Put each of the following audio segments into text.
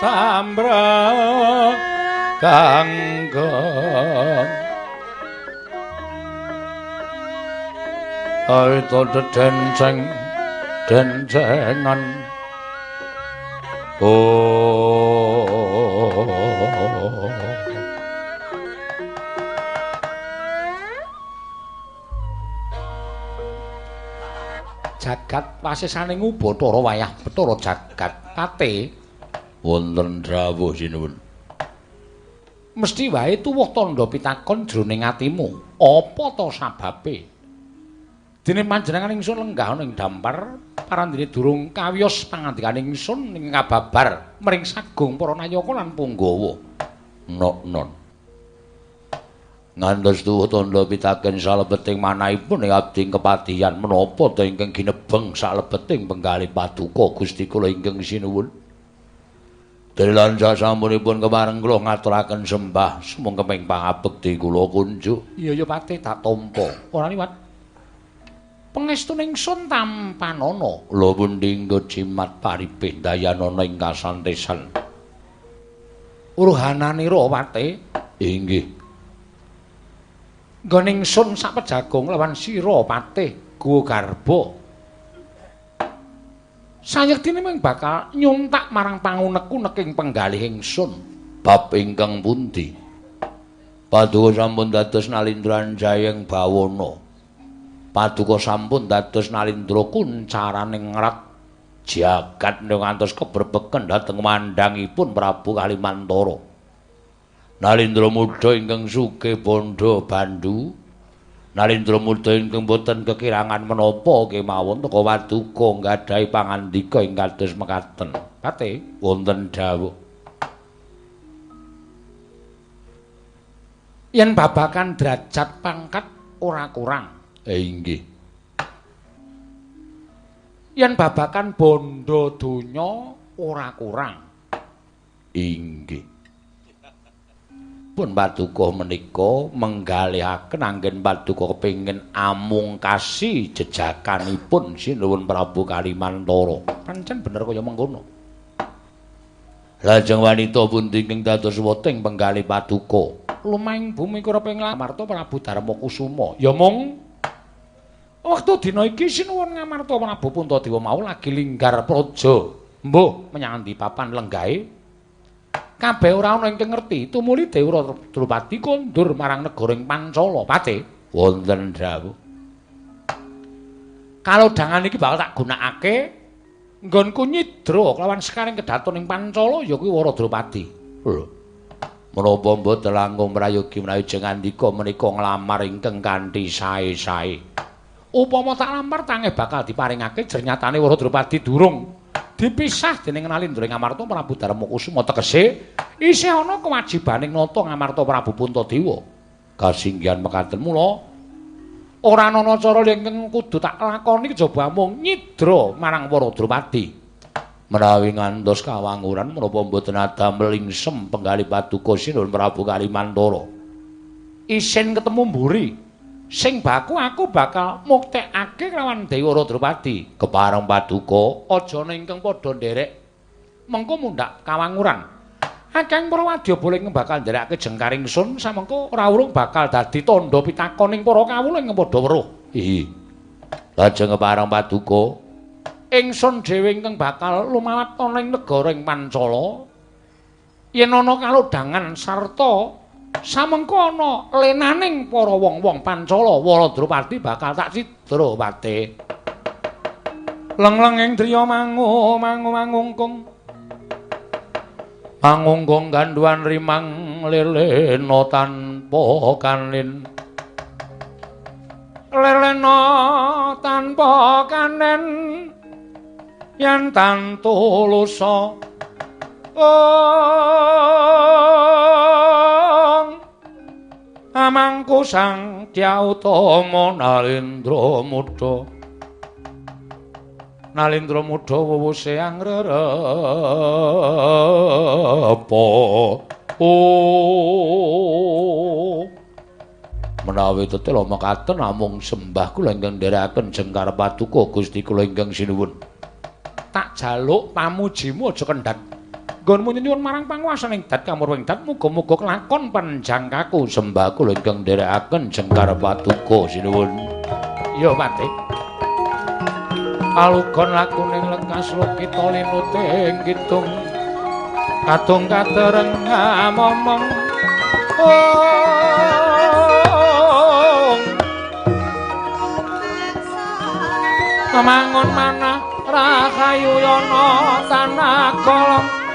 tambra kanggeng aito dedenceng dencengan. Oh jagat pasisaning Ubathara wayah Bathara jagat pate wonten dawuh sinuwun. Mesti wae tuwuh tandha pitakon jroning atimu. Apa ta sababe? Dene panjenengan ingsun lenggah ana ing dampar parandene durung kawiyos pangandikane ingsun ing kababar mring sagung para nayaka lan punggawa. Nok-non. Ngantos tuwuh tandha pitaken salebeting manahipun ing abdi kepatihan menapa ta ingkang ginebeng salebeting penggalih paduka Gusti kula ingkang sinuwun. Dene lan sasampunipun kepareng kula ngaturaken sembah sumangkeming pangabekti kula kunjuk. Iya ya pate tak tampa. Ora liwat. Pangestune ingsun tampanana. Lha pundi nggo jimat paripih dayanana ing kasantesan. Uruhananira pate. Inggih. Nggone ingsun sak pejagung lawan sira patih Guwa Garba. Sayektine mung bakal nyuntak marang pangunek-uneking penggalih ingsun. Bab ingkang pundi? Paduka sampun dados Nalindra Anjayeng Bawana. Paduka sampun dados Nalindra kuncaraning ngrat jagat ngantos kebrebeken dhateng mandhangipun Prabu Kalimantara. Nalindra muda ingkang sugih bandha bandu, Nalindra muda ingkang boten kekirangan menapa kemawon teka paduka nggadahi pangandika ing kados mekaten. Pate wonten dawuh. Yen babakan derajat pangkat ora kurang. Inggih. Yen babakan bondo donya ora kurang. Inggih. Pun paduka menika menggalihaken anggen paduka kepengin amungkasi jejakanipun sinuwun Prabu Kalimantara. Pancen bener kaya mengkono. Lajeng wanita pundi ingkang dados weting penggalih paduka? Lumahing bumi kureping Ngamarta Prabu Darma Kusuma. Ya mung wektu dina iki sinuwun Ngamarta Prabu Puntadewa mau lagi linggar praja. Mbuh menyang endi papan lenggahe? Kabeh ora ana ingkang ngerti, tumuli Dewi Drupadi kondur marang negara ing Pancala. Pate wonten dawuh. Kalodhangan iki bakal tak gunakake nggonku nyidra kelawan sekaring kedaton ing Pancala ya kuwi Wara Drupadi. Lho. Menapa mboten langkung prayogi menawi jeng ngandika menika nglamar ingkang kanthi sae-sae. Upama tak lamar tangeh bakal diparingake jernyatane Wara Drupadi durung dipisah dening Nalindra Ngamarta Prabu Darma Kusuma tegese isih ana kewajibaning nata Ngamarta Prabu Puntadewa. Kasinggihan mekaten mula ora ana cara ingkang kudu tak lakoni kejaba amung nyidra marang Wara Drupadi. Menawi ngantos kawanguran menapa mboten adamel lingsem penggalih paduka sinuwun Prabu Kalimantara. Isin ketemu mburi sing baku aku bakal muktekake lawan Dewi Drupadi. Kepareng paduka aja ingkang padha nderek mengko mundhak kawanguran. Akeh para wadyabala ingkang bakal nderekake jengkar ingsun samengko ora urung bakal dadi tandha pitakoning para kawula ingkang padha weruh. Ihi. Lajeng kepareng paduka ingsun dhewe ingkang bakal lumawat ana ing negara ing Pancala. Yen ana kalodhangan sarta samengko ana lenaning para wong-wong Pancala, Wara Drupadi bakal tak cidra pate. Lengleng ing driya mangu mangu mangungkung. Mangungkung gandhuan rimang lelena tanpa kanin. Lelena tanpa kanen yen tantu lusa. Amangku Sang Dyah Utama Nalindra Muda. Nalindra Muda wuwuse angrerepa. Oh. Menawi tetela mekaten namung sembah kula ingkang nderekaken jengkar paduka Gusti kula ingkang sinuwun. Tak jaluk pamujimu aja kendhat. Nggonmu nyuwun marang panguwasaning dat kamurwing dat muga-muga kelakon panjangkaku sembah kula ingkang nderekaken jengkar patuko sinuwun. Ya Patih. Alugon lakuning lekas lukita linute kidung kadung katereng momong. Mangun manah rahayu yana tanah kolong.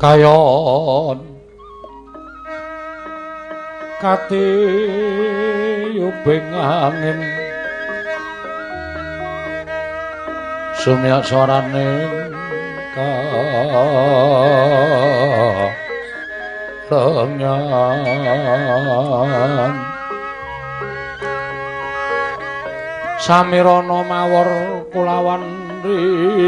Kayon katiyubing angin sumyak swaraning Lengan samirana mawar kulawan riris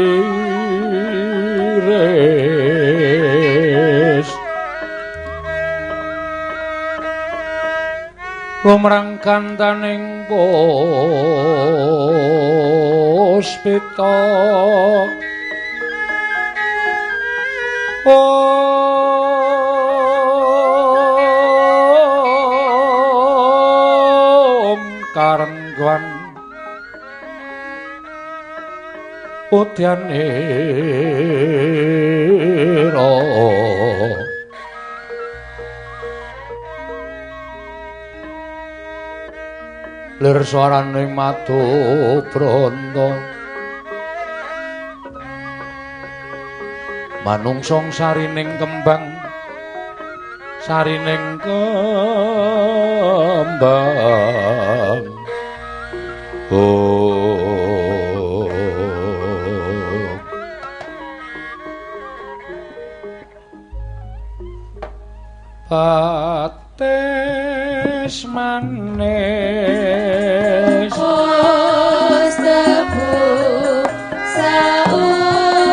lumrang kantaning puspita om karengguan udyanira lir swaraning madu bronto manungsong sarining kembang sarining kembang oh pates manis tebu saupama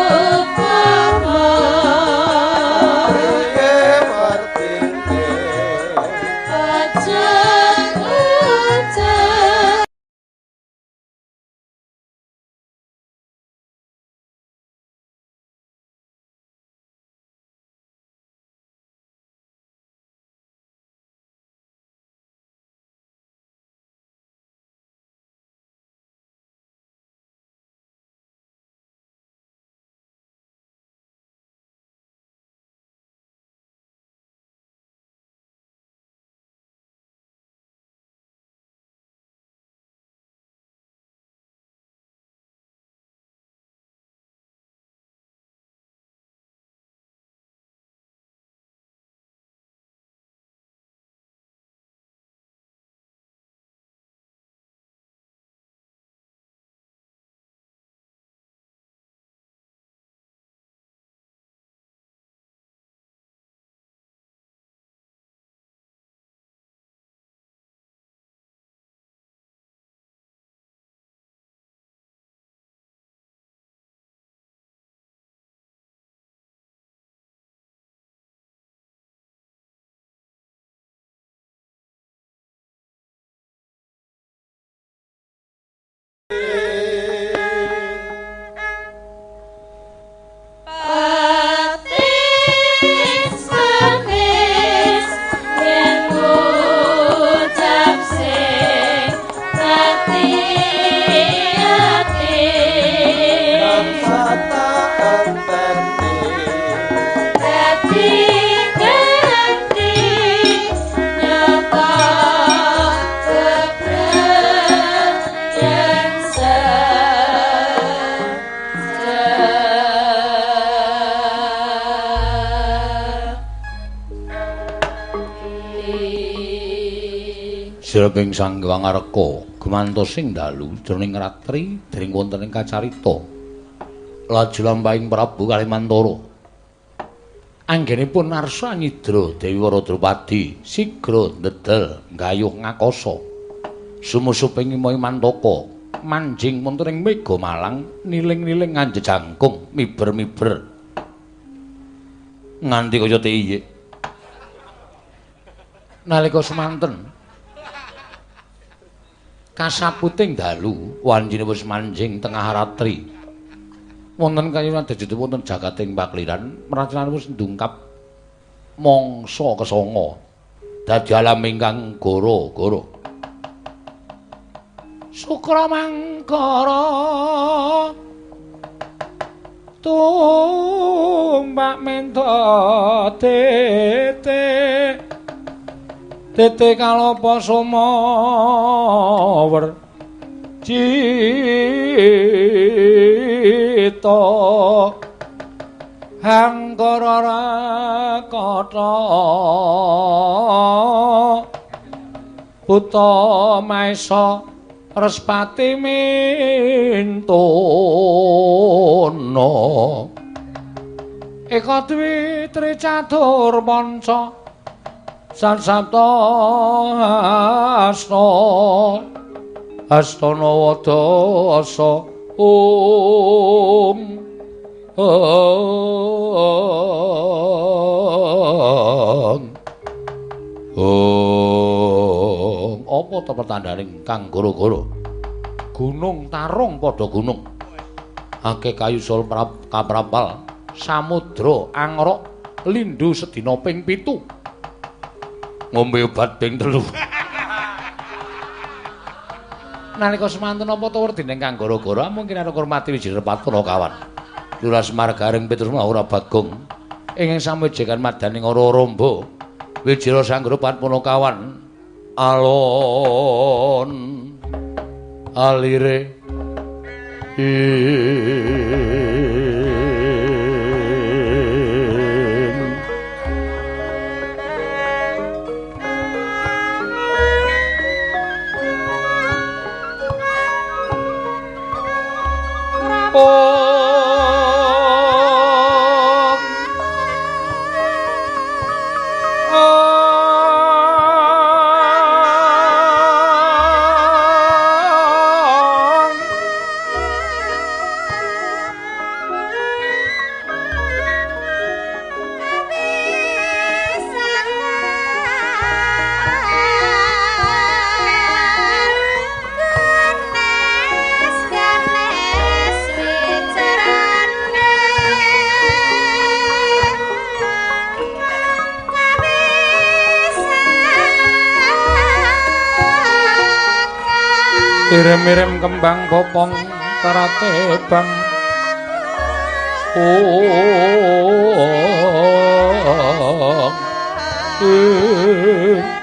Sireping Sang Hyang Arka gumantos ing dalu jroning ratri dering wonten ing kacarita laju lampahing Prabu Kalimantara. Anggenipun arsa nyidra Dewi Waradrupadi sigra ndedel nggayuh ngakasa sumusuping Imantaka manjing wonten ing Mega Malang niling-niling nganjejangkung miber-miber nganti kaya tiyik. Nalika semanten kasaputing dalu wancine wis manjing tengah ratri wonten kayunan dadi wonten jagating pakliran mracanan wis ndungkap mangsa kesanga dadi alam ingkang goro-goro sukra mangkara tumbak mento tete tete kalapa sumawer cita hangkara rakata buta maesa respati mintuna eka dwi tricatur panca San sabta asta astana wadasa om om. Apa ta pertandane kang goro-goro? Gunung tarung padha gunung. Akeh kayu sul kaprapal, samudra angrok lindu sedina ping 7. Ngombe obat ping 3. Nalika semanten apa ta werdine kang goro-goro mungkin arep ngurmati Wijaya Punakawan. Lurah Semar Gareng Petrus ora Bagong ingkang samujikan madaning ora-rombo Wijaya Sanggropat Punakawan alon alire Mirem-mirem kembang bopong karate bang. Oh, oh.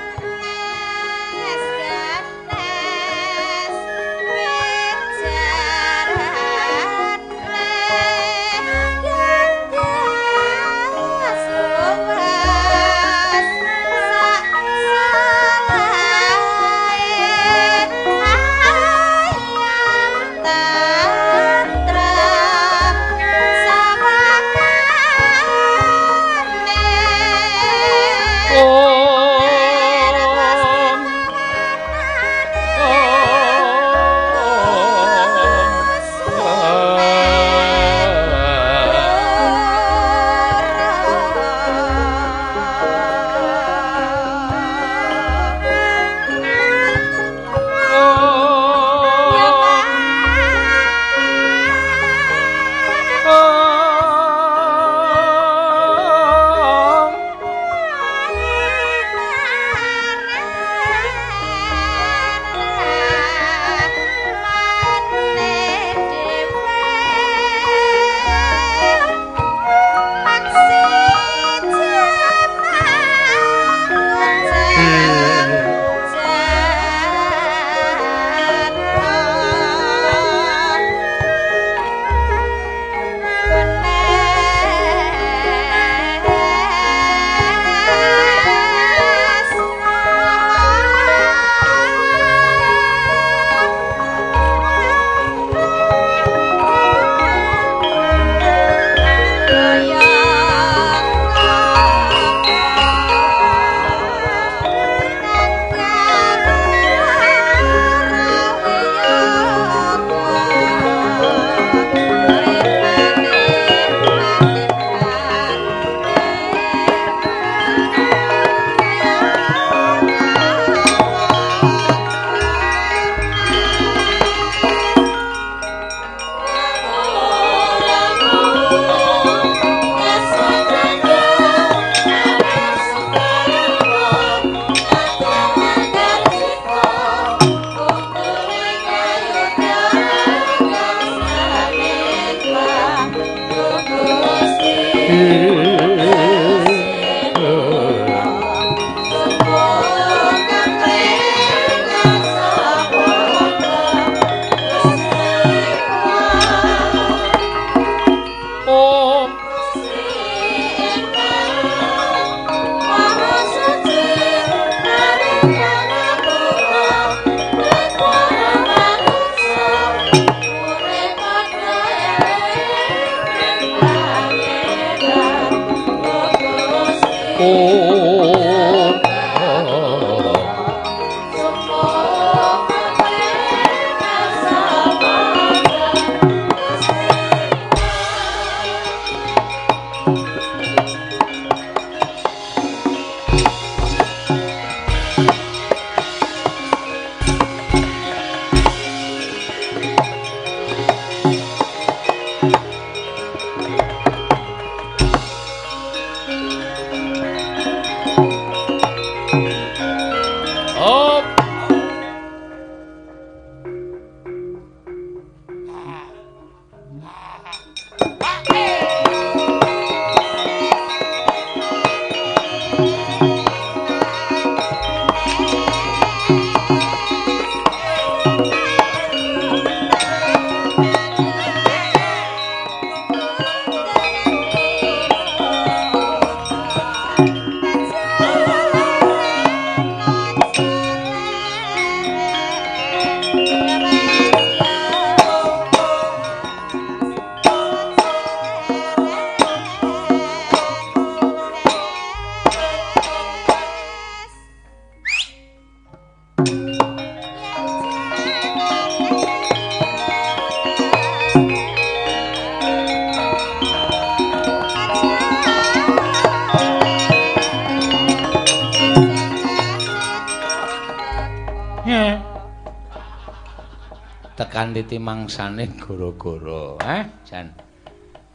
Tekan titi mangsane gara-gara, Jan.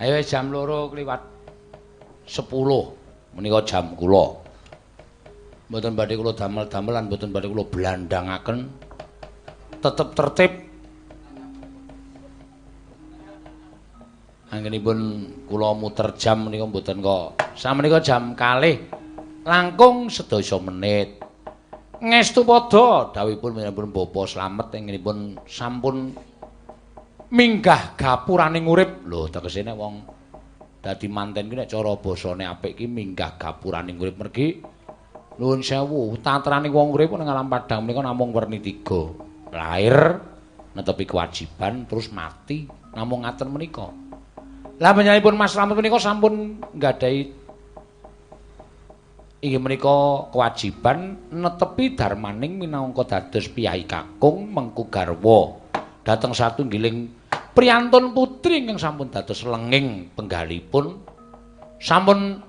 Ayo jam 2:10 menika jam kula. Mboten badhe kula damel-damel lan mboten badhe kula blandangaken. Tetep tertib. Anggenipun kula muter jam menika mboten kok. Samenika jam 1:06. Ngestu padha dawuhipun panjenenganipun Bapak Slamet inggenipun sampun minggah gapuraning urip. Lho tegese nek wong dadi manten ki nek cara basane apik ki minggah gapuraning urip mergi nuwun sewu tatrane wong urip ning alam padhang menika namung werni 3. Lahir netepi kewajiban terus mati namung ngaten menika. Lah panjenenganipun Mas Slamet menika sampun nggadahi inggih menika kewajiban netepi darmaning minangka dados piyayi kakung mengku garwa dhateng satunggiling priyantun putri ingkang sampun dados lenging penggalipun sampun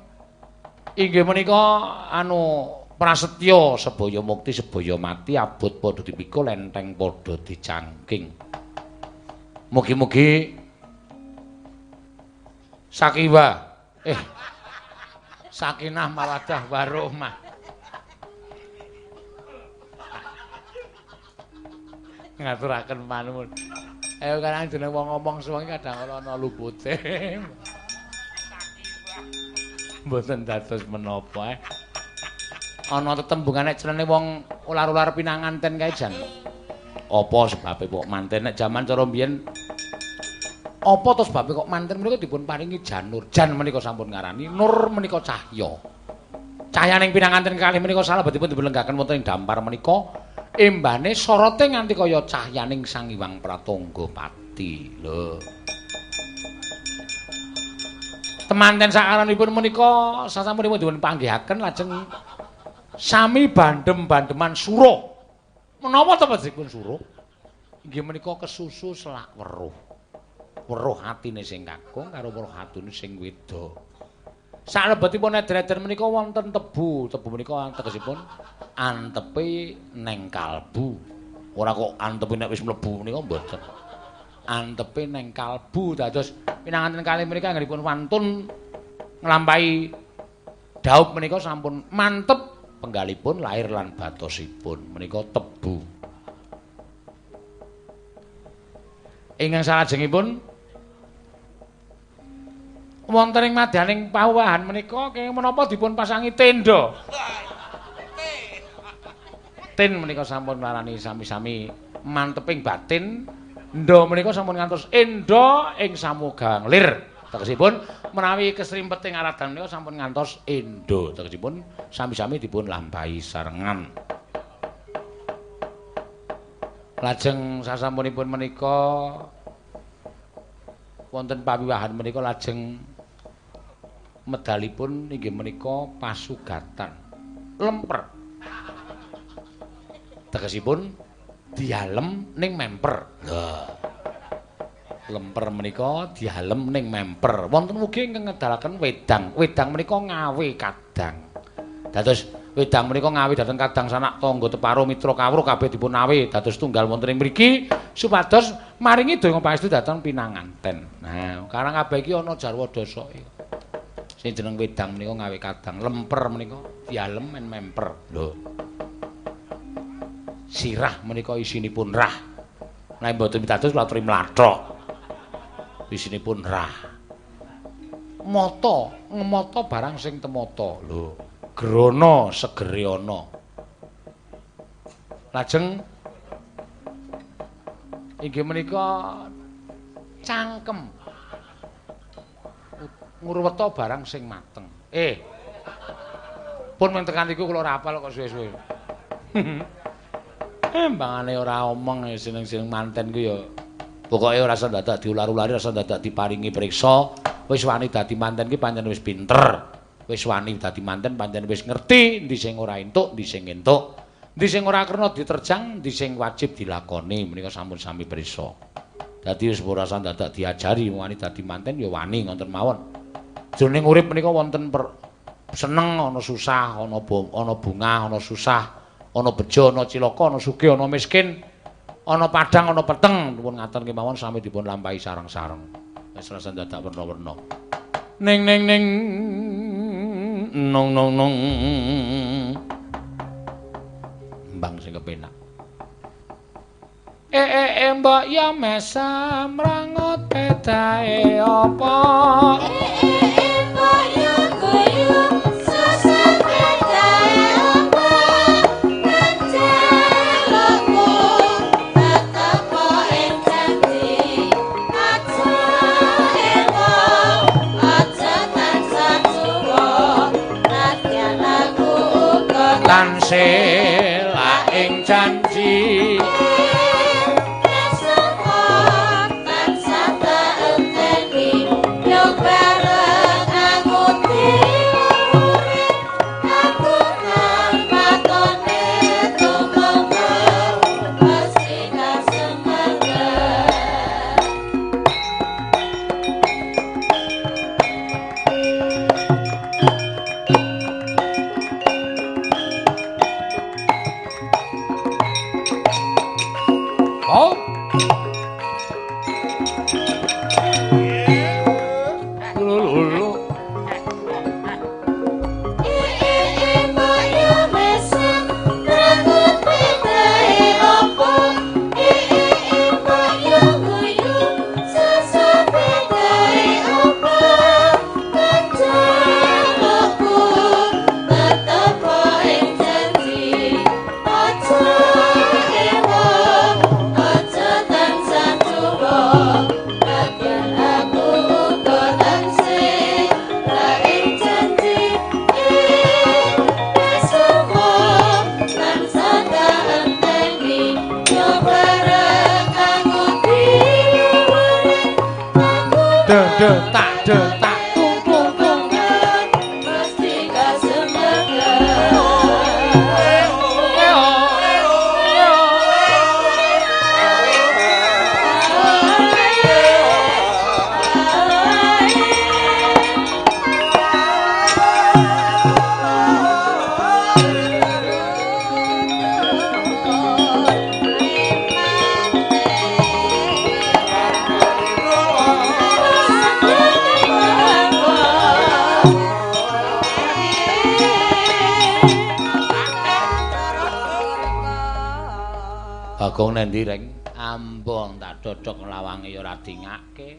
inggih menika anu prasetya sebaya mukti sebaya mati abot padha dipikul enteng padha dicangking. Mugi-mugi sakiwa sakinah mawaddah warahmah. Ngaturaken panuwun. Ayo kadang jeneng wong ngomong suwengi kadang ora ana lupute. Mboten dados menapa. Ana tetembungan nek jenenge wong ular-ular pinanganten kae jan. Apa sebabe kok manten nek jaman cara mbiyen? Apa to sebabe kok manten menika dipun paringi janur? Jan menika sampun ngarani, nur menika cahya. Cahyaning pinanganten kalih menika salebetipun dipun lenggaken wonten ing dampar menika embane sorote nganti kaya cahyaning Sang Hyang Pratangga Pati. Lho. Temanten sakaranipun menika sasampunipun dipun panggihaken lajeng sami bandem-bandeman sura. Menapa to dipun sura? Inggih menika kesusu selak weruh. Weruh atine sing kakung karo weruh atine sing wedok. Salebetipun eder-eder menika wonten tebu. Tebu menika tegesipun antepe neng kalbu. Ora kok antepe nek wis mlebu menika mboten. Antepe neng kalbu. Dados pinanganten kalih menika anggenipun wantun nglampahi daup menika sampun mantep penggalipun lahir lan batosipun menika tebu. Ingkang salajengipun wonten ing madyaning pawahan menika kenging menapa dipun pasangi tenda. Ten menika sampun marani sami-sami manteping batin. Ndha menika sampun ngantos enda ing samugang lir. Tegesipun menawi kesrimpeting aradan menika sampun ngantos enda. Tegesipun sami-sami dipun lampahi sarengan. Lajeng sasampunipun menika wonten pawiwahan menika lajeng medalipun inggih menika pasugatan lemper. Tegesipun dialem ning memper. Lha. Lemper menika dialem ning memper. Wonten ugi ingkang ngedalaken wedang. Wedang menika ngawe kadang. Dados wedang menika ngawe dhateng kadang sanak tangga teparo mitra kawruh kabeh dipun awe dados tunggal wonten ing mriki supados maringi donga pangestu dhateng pinanganten. Nah, karang kabeh iki ana jarwa dosoke. Sing jeneng wedang menika ngawe kadang, lemper menika dialem men memper. Lho. Sirah menika isinipun rah. Nek mboten pitados kula aturi mlathok. Isinipun rah. Mata, ngemata barang sing temata. Lho. Grana segere ana. Lajeng inggih menika cangkem. Ngruweta barang sing mateng. Pun mung tekan iku kula ora hafal kok suwe-suwe. Mbangane ora omong seneng-seneng manten ku ya pokoke ora usah dadak diular-ulari, ora usah dadak diparingi priksa. Wis wani dadi manten ki pancen wis pinter. Wis wani dadi manten pancen wis ngerti endi sing ora entuk, endi sing entuk. Endi sing ora krana diterjang, endi sing wajib dilakoni. Menika sampun sami priksa. Dadi wis ora usah dadak diajari wani dadi manten ya wani ngoten mawon. Jroning urip menika wonten seneng, ana susah, ana bungah, ana susah, ana bejo, ana cilaka, ana sugih, ana miskin, Ana padhang ana peteng, dipun ngaten kemawon sami dipun lampahi sareng-sareng. Wis rasa dadak werna-werna. Ning ning ning nong nong nong. Mbang sing kepenak. E mbok ya mesam rangut pedae apa? E mbok ya guyu susah pedae apa? Njalukku tetep ing janji aja ewa aja tansah tuwa nadyan aku uga tansah ing janji. Bagong nendi reng? Ambong tak dodok lawange ya ora dingake.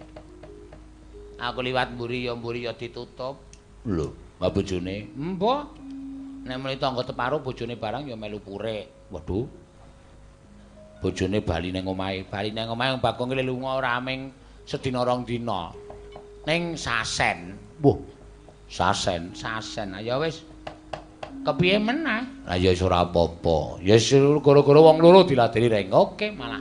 Aku liwat mburi ya ditutup. Lho, mbak bojone? Mbah. Nek muni tangga teparo bojone barang ya melu purik. Waduh. Bojone bali nang omahe, bali nang omahe Bagong ki lunga ora ming sedina rong dina. Ning sasen. Wah. Sasen, sasen. Ya wis. Kepiye meneh? Lah ya wis ora apa-apa. Ya wis gara-gara wong loro diladeni reng. Oke malah.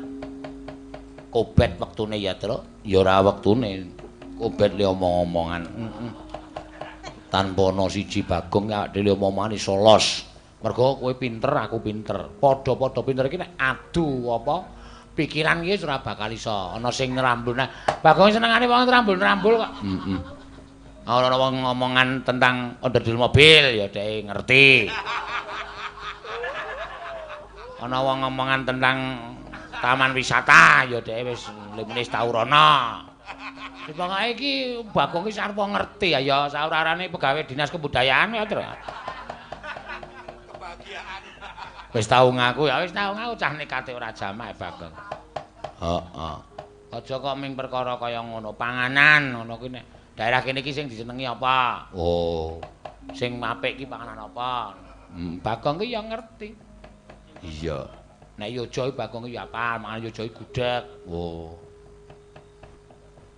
Kobet wektune ya, Truk. Ya ora wektune. Kobet le omong-omongan. Heeh. Tanpa ana siji Bagong awake dhewe omong-omongan iso los. Mergo kowe pinter, aku pinter. Padha-padha pinter iki nek adu apa pikiran iki ora bakal iso. Ana sing nrambul. Nah, Bagong senengane wong nrambul-nrambul kok. Heeh. Ora ana wong ngomongan tentang onderdil mobil ya dhek ngerti. Ana wong ngomongan tentang taman wisata ya dhek wis limnis tau rono. Wis pokoke iki Bagong iki arep ngerti ya saurarane pegawe dinas kebudayaan ya, Tru. Kebahagiaan. Wis tau ngaku ya wis tau ngaku cah nekate ora jamak Bagong. Heeh. Aja kok ming perkara kaya ngono, panganan ngono kuwi nek daerah kene iki sing disenengi apa? Oh, sing apik iki panganan apa? Bagong ki ya ngerti. Iya. Nek Yojo Bagong ki ya apal, mangan Yojo gudeg. Oh.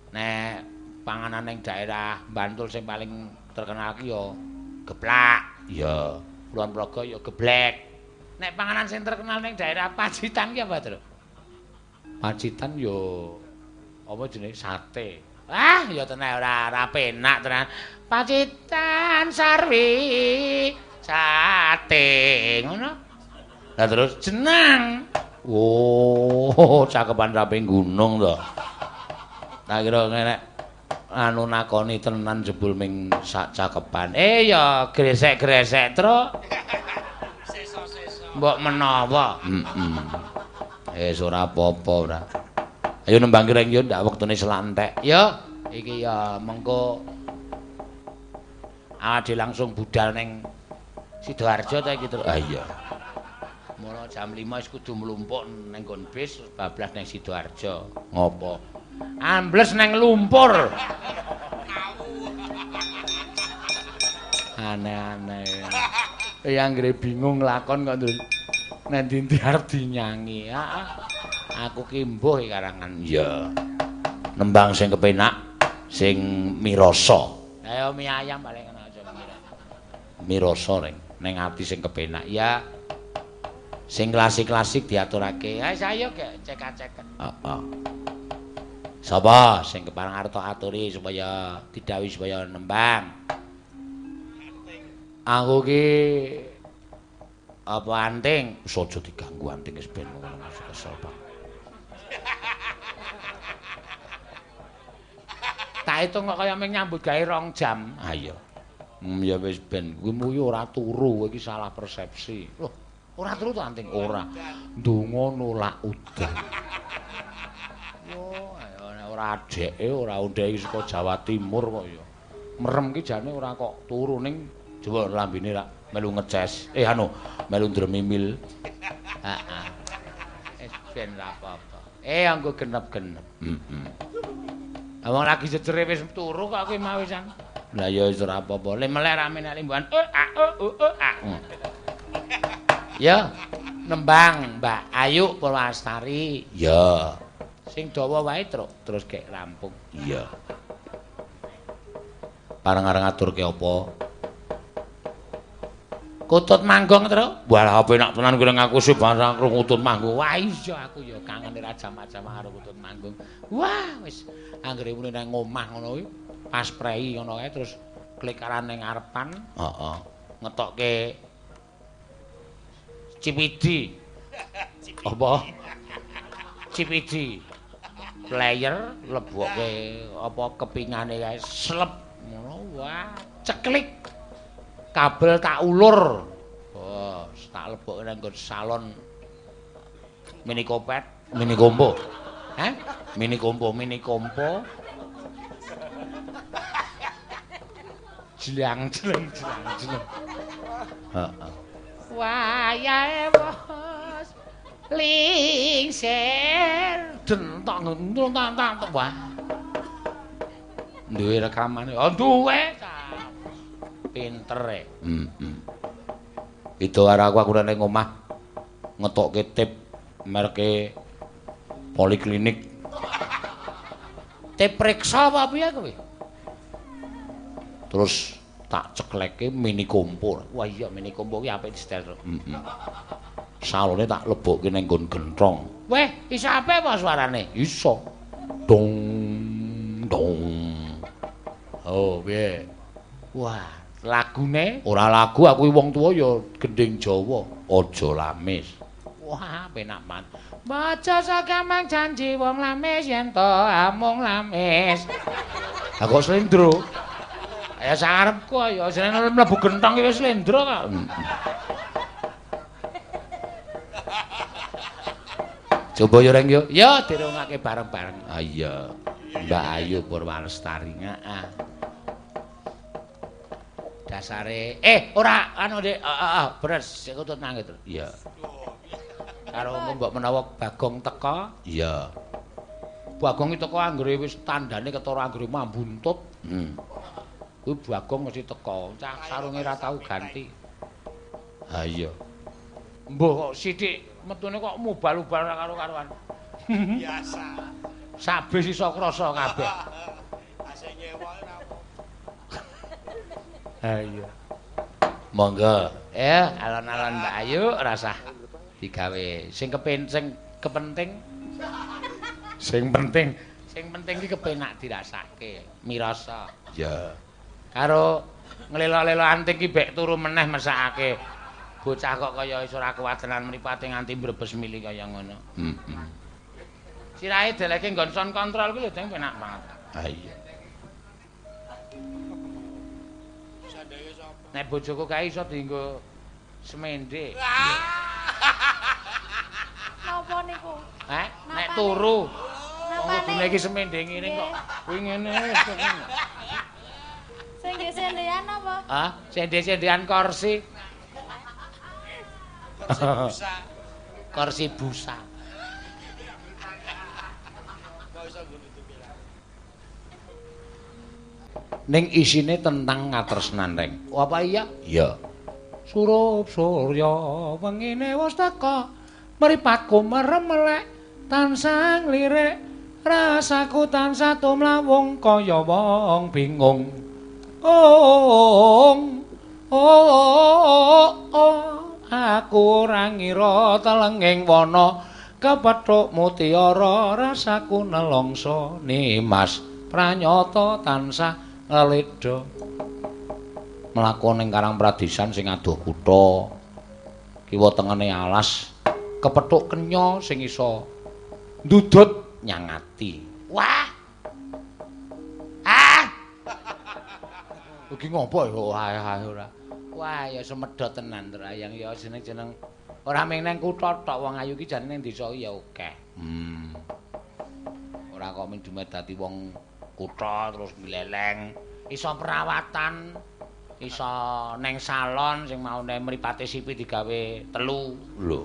Nek panganan ning daerah Bantul sing paling terkenal ki ya geplak. Iya. Kulon Progo ya geblek. Nek panganan sing terkenal ning daerah Pacitan ki apa, Tru? Pacitan ya apa jenenge sate. Ah, ya tenan ora penak tenan. Pacitan sarwi sate ngono. Lah terus jenang. Oh, cakepan raping gunung to. Tak kira nek anu nakoni tenan jebul ming sak cakepan. Eh ya gresek-gresek, Truk. Sesa-sesa. Mbok menawa. Heeh. Wis ora apa-apa ora. Ayo nembang kireng yo ndak wektune selantek. Ya, iki ya mengko awake langsung budal ning Sidoarjo ta iki, Truk. Ah iya. Mula jam 5 wis kudu mlumpuk ning nggon bis, bablas ning Sidoarjo. Ngopo? Ambles ning lumpur. Aneh-aneh. Ya anggere bingung lakon kok nduk. Nek ndi arep dinyangi. Heeh. Aku ki mbuh karangan. Iya. Nembang sing kepenak, sing mirasa. Ayo mie ayam paling enak aja mirasa. Mirasa ring ning ati sing kepenak. Ya. Sing klasik-klasik diaturake. Ayo ayo cek-ceken. Heeh. Sapa sing kepareng arep aturi supaya didhawuhi supaya nembang? Aku ki apa anting? Wis aja diganggu anting wis ben ngono kesel Pak. Tak hitung kok kaya mung nyambut gawe 2 jam. Ha iya. Ya wis ben kuwi muyu ora turu, iki salah persepsi. Loh, ora turu to anting? Ora. Ndonga nolak udan. Yo, ayo nek ora adeke ora ondhe iki saka Jawa Timur kok ya. Merem ki jane ora kok turu ning coba lambene rak melu ngeces. Melu ndremimil. Heeh. Wis ben ra apa-apa. Anggo genep-genep. Heeh. Wong lagi jejere wis turu kok kowe mau wisan. Lah ya wis ora apa-apa. Le melek rame nek limbuhan. A u u a. Ya, nembang Mbak Ayu Purwastari. Ya. Sing dawa wae, Truk, terus gek rampung. Iya. Pareng-areng aturke apa? Kutut manggong, Truk. Wah, penak tenan kuwi ngaku sih barang krungu kutut manggung. Wah, iya aku ya kangen ra jam-jam karo kutut manggung. Wah, wis anggere muni nang omah ngono kuwi pas prei ngono kae terus klikaran ning ngarepan. Heeh. Ngetokke CPD. Apa? CPD. Player lebokke apa kepingane kae slep ngono. Wah, ceklik. Kabel tak ulur. Oh, tak lebokke nang nggon salon mini kopet, mini kompo. Hah? Mini kompo, mini kompo. Jlang jlang jlang jlang. Heeh. Wayahe bos lingsir dentang dentang dentang wah. Duwe rekamane. Oh, duwe. Pinter e. Heeh. Beda karo aku nek ning omah ngetokke tip merke poliklinik. Tip preksa apa piye kowe? Terus tak cekleke mini kompor. Wah iya mini kompor ki apik disetel. Heeh. Salone tak lebokke ning nggon genthong. Weh, iso apik apa suarane? Iso. Dong dong. Oh, piye? Wah, lagune ora lagu aku wong tuwa ya gending Jawa. Aja lamis. Wah, penak man. Maca sakamang janji wong lamis yen to amung lamis. Lah kok slendro? Ya sakarepku ya jenenge mlebu genthong iki wis slendro kok. Coba yo Reng yo. Ya dirungake bareng-bareng. Ah iya. Mbak Ayu Purwalestari. Heeh. Dasare ora anu Dik, heeh beres sik kutut nangis. Iya. Karo mbok menawa Bagong teka. Iya. Bagong iki teka anggere wis tandane ketara anggere mambuntut. Kuwi Bagong mesti teka. Cah sarunge ora tau ganti. Ha iya. Mbuh kok sithik metune kok mubal-ubal ora karo-karuan. Biasa. Sabis iso krasa kabeh. Asing nyewa ora apa. Ha iya. Monggo. Alon-alon Mbak Ayu rasah digawe. Sing kepenting sing penting iki kepenak dirasake, mirasa. Ya. Karo nglelo-lelo anting ki bek turu meneh mesakake. Bocah kok kaya iso ora kuat tenan mripate nganti mbrebes mili kaya ngono. Heeh. Sirahe deleke nggon sound control kuwi lho, Deng, penak banget. Ha iya. Nek bojoku kae iso dienggo semende. Napa niku? Heh, nek turu. Wong kudune iki semende ngene kok. Kuwi ngene wis. Sing nggih sendean apa? Hah? Sende-sendean kursi. Kursi busa. Kursi busa. Kok iso nggo nutupi lah. Ning isine tentang katresnan, Reng. Apa iya? Iya. Surup surya wengine wis teka, mripatku merem melek tansah nglirik, rasaku tansah tumlawung kaya wong bingung. Oh, oh, oh, aku ora ngira telenging wana kepethuk mutiara, rasaku nelongso nimas pranyata tansah ngledha. Mlaku ning Karang Pradisan sing adoh kutha, kiwa tengene alas, kepethuk kenya sing iso ndudut nyang ati. Wah. Ah. Iki ngopo ya? Wah, ora. Wah, ya semedhot tenan Trayang ya jeneng-jeneng ora mung nang kutha tok, wong ayu iki jane ning desa ya akeh. Ora kok mung dumeh dadi wong kutha terus gleleng, iso perawatan, iso neng salon sing maune mripate sipi digawe telu. Lho.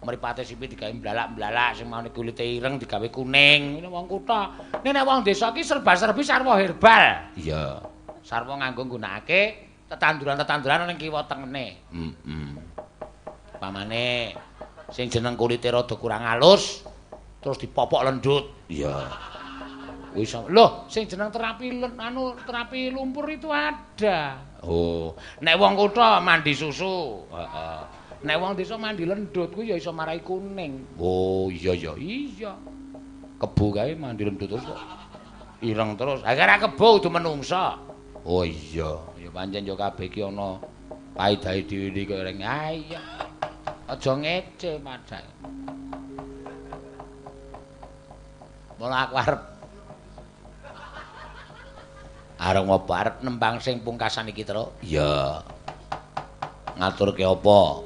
Mripate sipi digawe mblalak-mblalak, sing maune kulite ireng digawe kuning. Ngene wong kutha. Nek wong desa iki serba-serbi sarwa herbal. Iya. Sarwa nganggo nggunakake tetanduran-tetanduran ning kiwa tengene. Heeh. Pamane sing jeneng kulite rada kurang halus terus dipopok lendut. Iya. Wis lho, sing jeneng terapi anu terapi lumpur itu ada. Oh, nek wong kutha mandi susu. Heeh. Nek wong desa mandi lendut kuwi ya iso marai kuning. Oh, iya ya, iya. Kebo kae mandi lendut terus kok ireng terus. Ha ora kebo kudu menungsa. Oh iya, ya pancen ya kabeh iki ana paedahe dhewe kaya reng. Ah iya. Aja ngece padha. Mula aku arep ngopo arep nembang sing pungkasan iki, Truk? Iya. Ngaturke apa?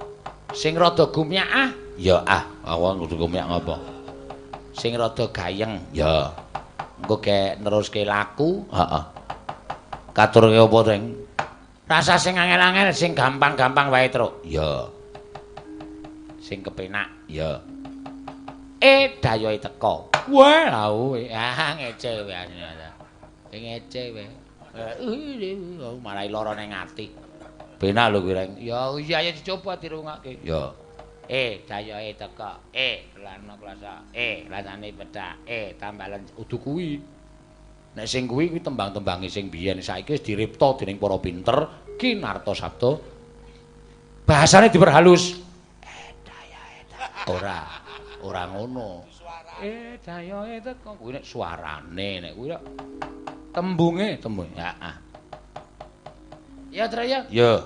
Sing rada gumyak ah? Ya ah, aku kudu gumyak ngopo? Sing rada gayeng, ya. Engko gek neruske laku, heeh. Katurke apa, Reng? Rasa sing angel-angel, sing gampang-gampang wae, Truk. Ya. Sing kepenak, ya. Dayohe teko. Wah, lha ah ngece wae. Sing ngece wae. Marai lara ning ati. Penak lho kuwi, Reng. Ya iya ya dicoba dirungokake. Ya. Dayohe teko. Lana klasa. Rasane pedak. Tambalan udu kuwi. Nek sing kuwi kuwi tembang-tembange sing biyen saiki wis diripta dening para pinter Ki Narto Sabdo. Bahasane diperhalus. Dayohe teko. Ora, ora ngono. Dayohe teko kuwi nek suarane nek kuwi tembunge, tembung. Heeh. Ya, Traya. Ya.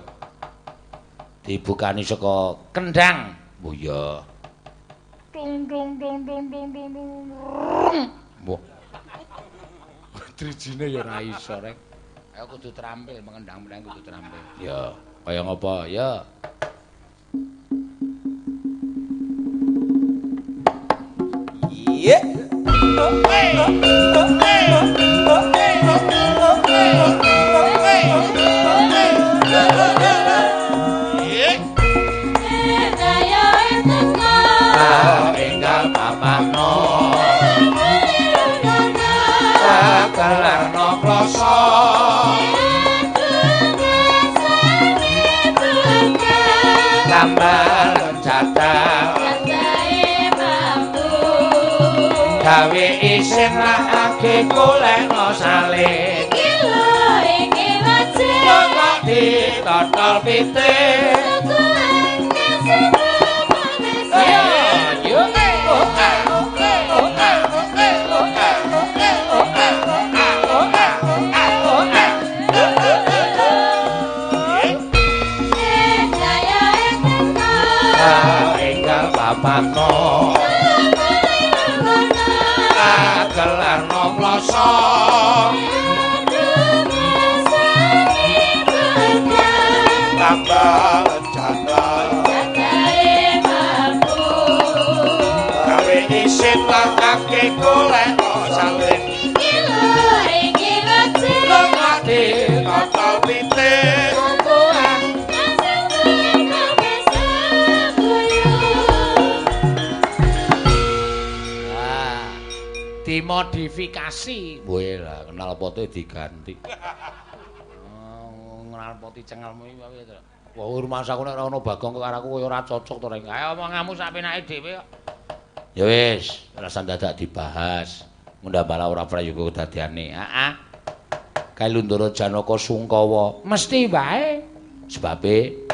Dibukani saka kendang. Oh iya. Tung tung tung tung tung tung tung. Mbah. Drijine ya ora iso, Rek. Ayo kudu terampil, mengendang-mendang kudu terampil. Ya, kaya ngopo? Ya. Iya. Enggal papano kelarno kloso tambah jatah gawe isin lagi golekno salin iki lho iki wajib kok ditotol pitik Papano kelarno kloso tambah jatah Isin lakake golek salin. Iki lho iki wajib. Lokake totol pitik. Kukuhan langsung kok guyu. Ah, dimodifikasi. Weh lah, knalpote diganti. Oh, knalpoti cengelmu iki piye to? Wah, rumangsaku nek ora ana Bagong karo aku kaya ora cocok to reng. Ayo omonganmu sak penake dhewe kok. Ya wis, rasa dadak dibahas. Ngundambala ora prayoga kedadiane. Heeh. Kae Lundara Janaka sungkawa. Mesti wae. Sebabe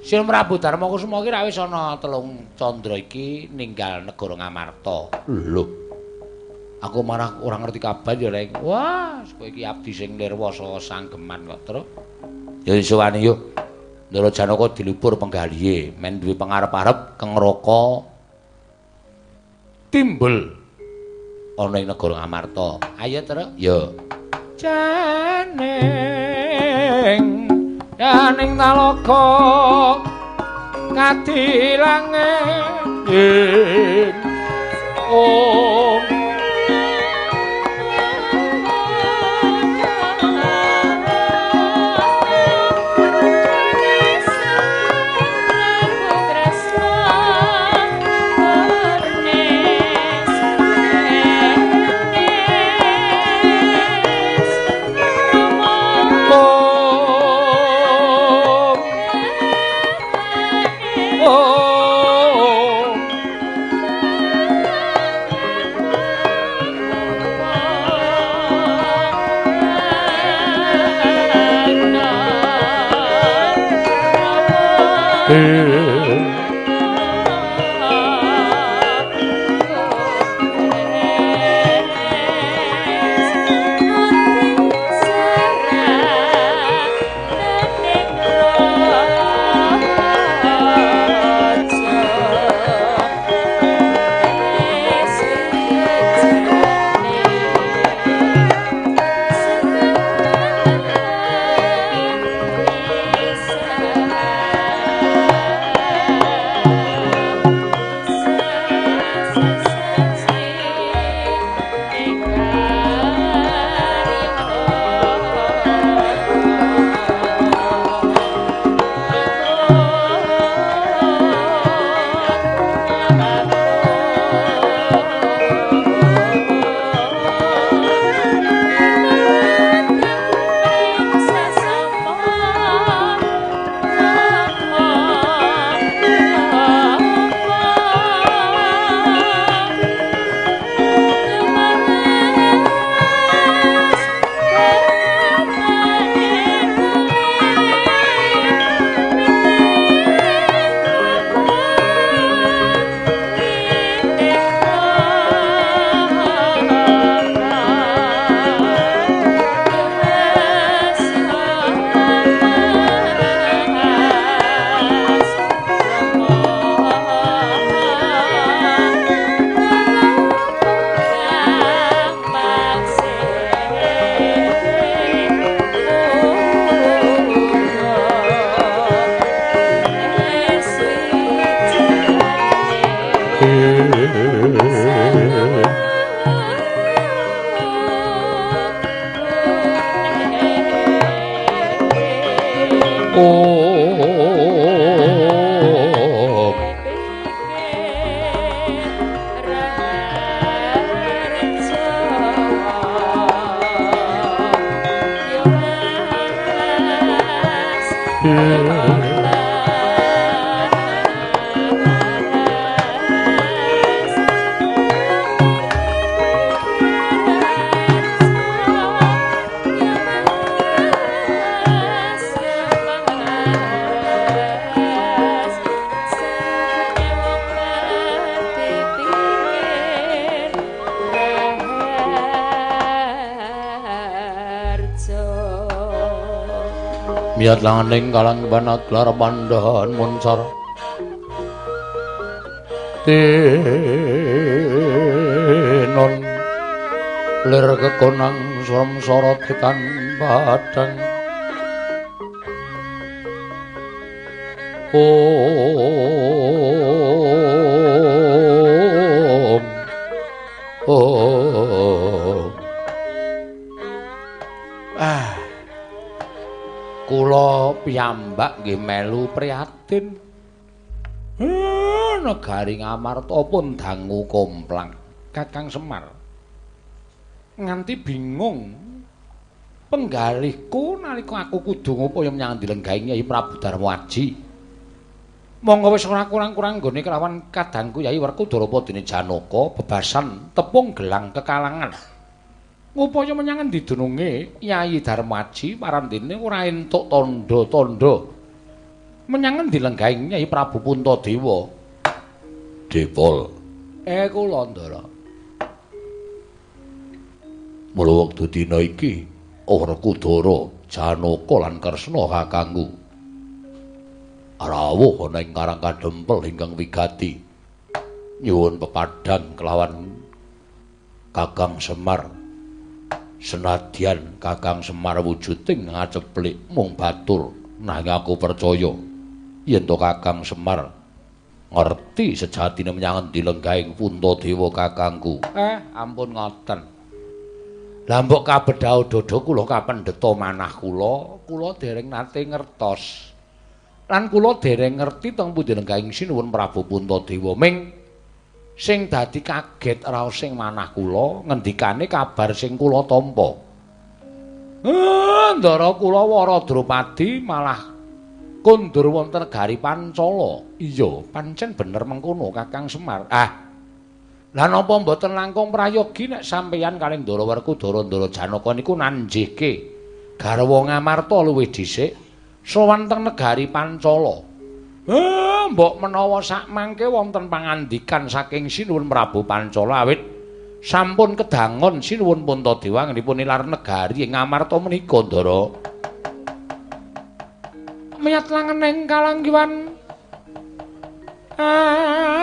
Sri Prabu Darma Kusuma iki ra wis ana telung candra iki ninggal negara Ngamarta. Lho. Aku marah ora ngerti kabar ya reng. Wah, kowe iki abdi sing nirwa saha sanggeman kok, Truk. Ya iso wani yo. Ndara Janaka dilipur penggalihe, men duwe pangarep-arep kengraka timbul ana ing negara Ngamarta. Ayo, Truk. Ya. Janing janing talaga kadilange ing om. Miyat langaning kalang banaglar pandhahan muncar tinon lir kekonang suram sorot tekan padang om. piyambak nggih melu prihatin. Negari Ngamarta pun dangu komplang. Kakang Semar nganti bingung penggalihku nalika aku kudu ngupaya menyang dilenggahi Kyai Prabu Darmaji. Monggo wis ora kurang-kurang nggone kelawan kadangku Yai Werkudara padene Janaka bebasan tepung gelang kekalangan. Ngupaya menyang endi dununge Yai Darmaji parandene ora entuk tandha-tandha. Menyang endi lenggahing Kyai Prabu Puntadewa? Depol. Kula Ndara. Mula wektu dina iki Werkudara, Janaka lan Kresna kakangku rawuh ana ing Karang Kadempel ingkang wigati. Nyuwun pepadhan kelawan Kakang Semar. Senadyan Kakang Semar wujuding ngaceplik mung batur, nanging aku percaya yen to Kakang Semar ngerti sejatine menyang endi lenggahing Puntadewa kakangku. Ampun ngoten. Lah mbok kabedhao dada kula kapendheta manah kula, kula dereng nate ngertos. Lan kula dereng ngerti teng pundi lenggahing Sinuwun Prabu Puntadewa. Ming sing dadi kaget raos sing manah kula ngendikane kabar sing kula tampa. Ndara kula Wara Drupadi malah kondur wonten negari Pancala. Iya, pancen bener mengkono Kakang Semar. Lah napa mboten langkung prayogi nek sampeyan kalih Ndara Werkudara Ndara Janaka niku nanjihke garwa Ngamarta luwih dhisik sowan teng negari Pancala. Mbok menawa sakmangke wonten pangandikan saking Sinuwun Prabu Pancala awit sampun kedangon Sinuwun Puntadewa anggenipun nilar negari ing Ngamarta menika Ndara. Miyat langening kalanggiwan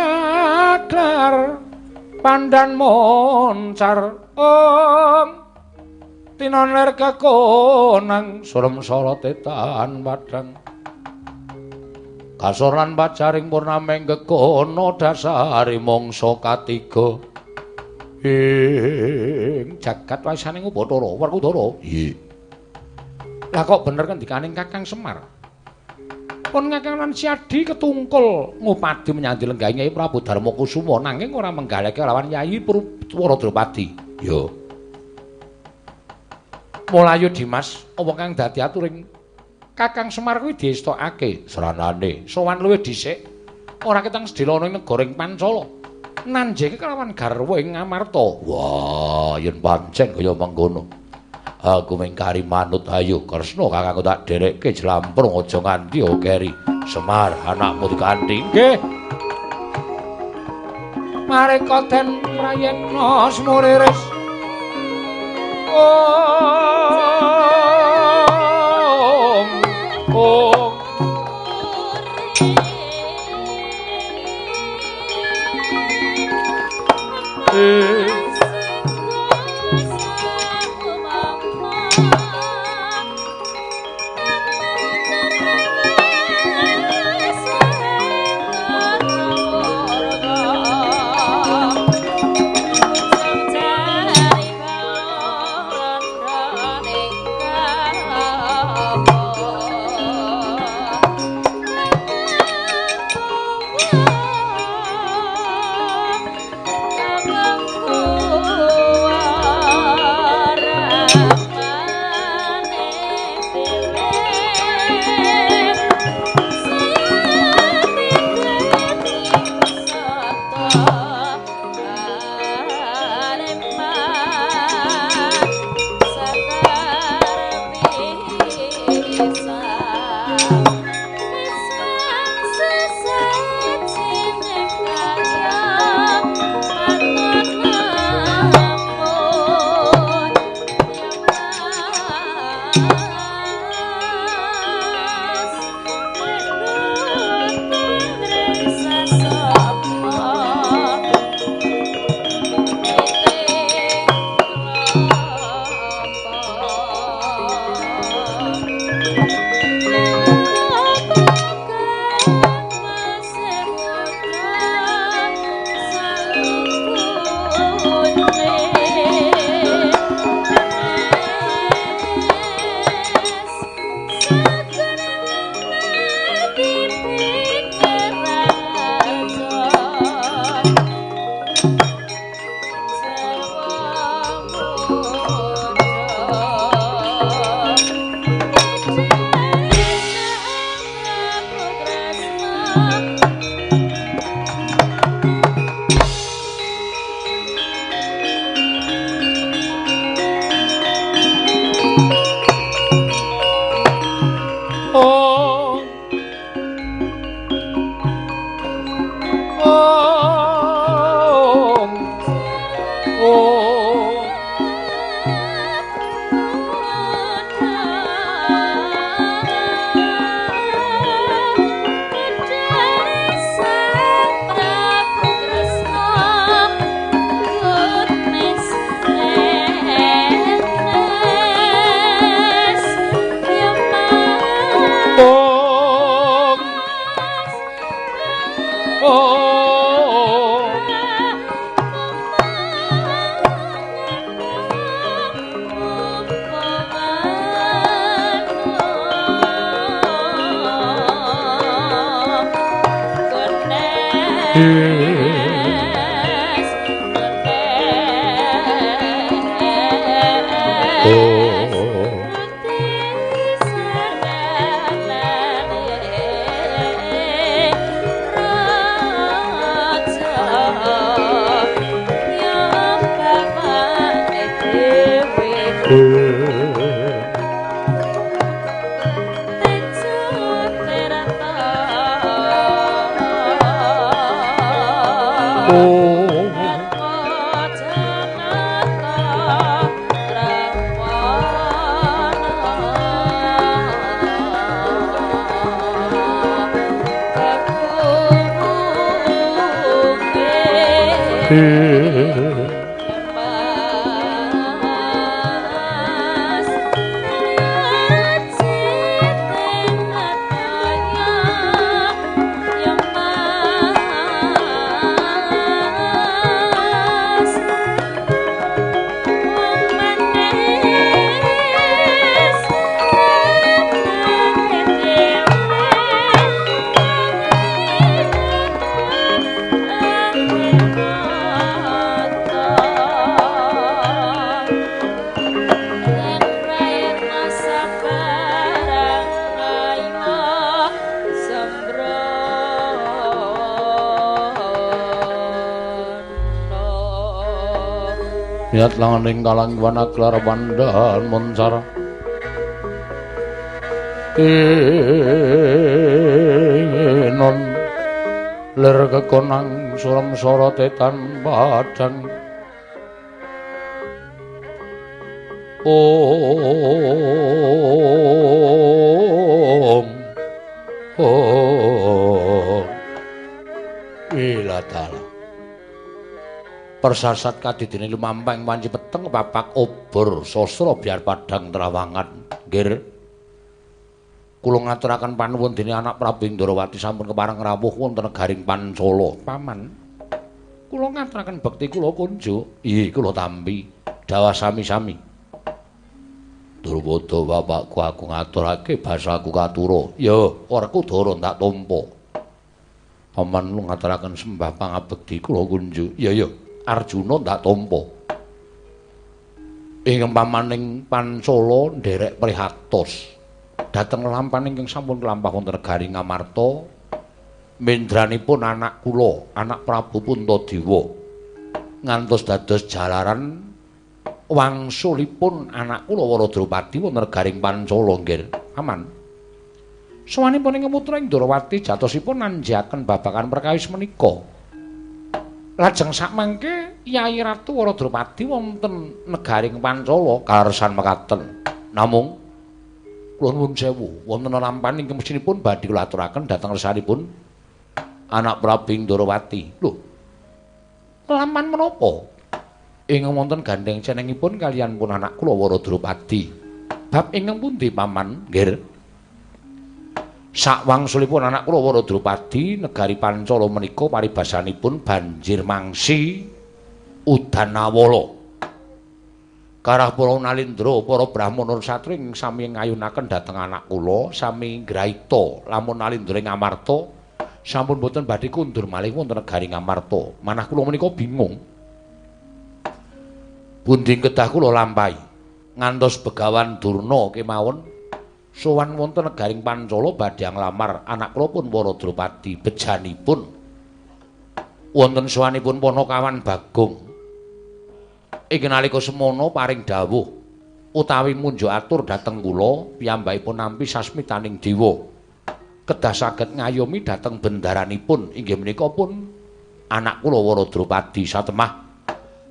aglar pandan moncar ong tinon ler kekonang surem sorote tan padang kasor lan pacaring purnameng gegono dasari mangsa katiga ing jagat wasaning Upacara Werkudara. Iya. Lah kok bener ngendikaning Kakang Semar? Pun Kakang lan Siadi ketungkul ngupadi menyang dilenggahi Kyai Prabu Darmakusuma nanging ora menggaleke lawan Yai Wara Drupadi. Ya. Mulayu Dimas, apa kang dadi aturing Kakang Semar kuwi diestokake sranane sowan luwih dhisik ora ketang sedhela ana ing negara ing Pancala. Nanjeke kelawan garwa ing Ngamarta. Wah, yen pancen kaya mengkono. Aku mung kari manut ayo Kresna kakangku tak dherekke jlamprung aja nganti keri. Semar anakmu dikanthi. Nggih. Mareka den prayetna smuriris. Om Om Niat langaning kalang wana klar pandahan moncar non ler kekonang surem sorote tan padang om om ilatala persasat kadidene lumampah ing wanci peteng papak obor sasra biar padhang trawangan. Nggih, kula ngaturaken panuwun dene anak Prabu Indrawati sampun kepareng rawuh wonten negaring Pancala. Paman, kula ngaturaken bekti kula kunjuk. Nggih, kula tampi dawah sami-sami. Drupada bapakku aku ngaturake basaku katura. Ya, Werkudara tak tampa. Paman ngaturaken sembah pangabekti kula kunjuk. Ya ya, Arjuna ndak tampa. Ing pamaning Pancala nderek prihatos dhateng lampahan ingkang sampun kelampah wonten negari Ngamarta, mendranipun anak kula, anak Prabu Puntadewa, ngantos dados jalaran wangsulipun anak kula Waradropati wonten negaring Pancala. Nggih, aman. Sowanipun ing putra Indrawati jatosipun nanjaken babagan perkawis menika. Lajeng sakmangke Yai Ratu Waradropati wonten negaring Pancala karesan mekaten. Namung kula nuwun sewu, wonten lampahan ingkang mestinipun badhe kula aturaken dhateng resanipun anak Prabu Indrawati. Lho, lampahan menapa? Ingkang wonten gandheng cenengipun kaliyan pun anak kula Waradropati. Bab ingkang pundi, Paman? Nggih. Sakwangsulipun anak kula Waradropati negari Pancala menika paribasanipun banjir mangsi udan awala. Karah para nalindra, para brahmana satri ing sami ngayunaken dhateng anak kula sami ngraita lamun nalindra ing Amarta sampun boten badhe kundur malih wonten negari Ngamarta. Manah kula menika bingung. Pundi kedah kula lampahi ngantos Begawan Durna kemawon sowan wonten negaring Pancala badhe nglamar anak kula pun Waradropati. Bejanipun wonten sowanipun Panakawan Bagong. Ing nalika semono paring dawuh utawi munjuk atur dhateng kula piyambakipun nampi sasmitaning dewa kedah saged ngayomi dhateng bendaranipun inggih menika pun anak kula Waradropati. Satemah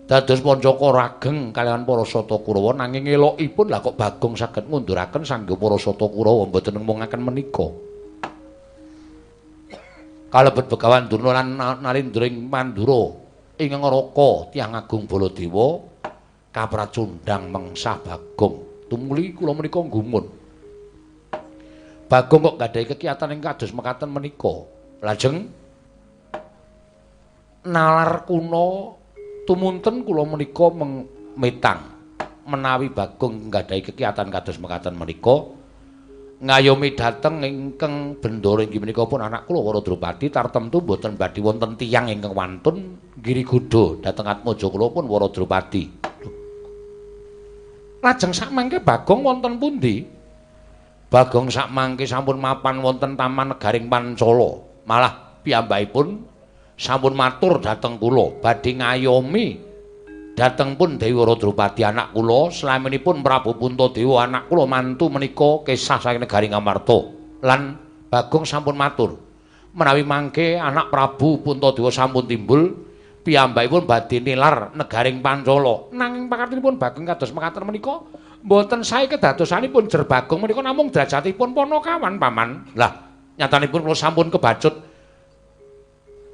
dados Pancaka rageng kaliyan para Sata Kurawa, nanging elokipun lah kok Bagong saged ngunduraken sangga para Sata Kurawa mboten nemungaken menika. Kalebet Begawan Durna lan Nalindra ing Mandura ing Ngaraka tiyang agung Baladewa kapracundhang mengsah Bagong. Tumuli kula menika gumun. Bagong kok gadhahi kekiyatan ing kados mekaten menika. Lajeng nalar kuna tumunten kula menika metang menawi Bagong nggadahi kekiyatan kados mekaten menika Ngayomi dhateng ingkang bendara inggih menika pun anak kula Wara Drupadi tartemtu mboten badhe wonten tiyang ingkang wantun nggiri gudha dhateng atmaja kula pun Wara Drupadi. Lajeng sakmangke Bagong wonten pundi? Bagong sakmangke sampun mapan wonten Taman Negaring Pancala. Malah piyambakipun sampun matur dhateng kula badhe ngayomi dhateng pun Dewi Wara Drupadi anak kula, slaminipun Prabu Puntadewa anak kula mantu menika kesah saking negari Ngamarta. Lan Bagong sampun matur menawi mangke anak Prabu Puntadewa sampun timbul, piyambakipun badhe nilar negaring Pancala. Nanging pakartinipun Bagong kados mekaten menika mboten sae kedadosanipun jer Bagong menika namung derajatipun panakawan paman. Lah nyatanipun kula sampun kebacut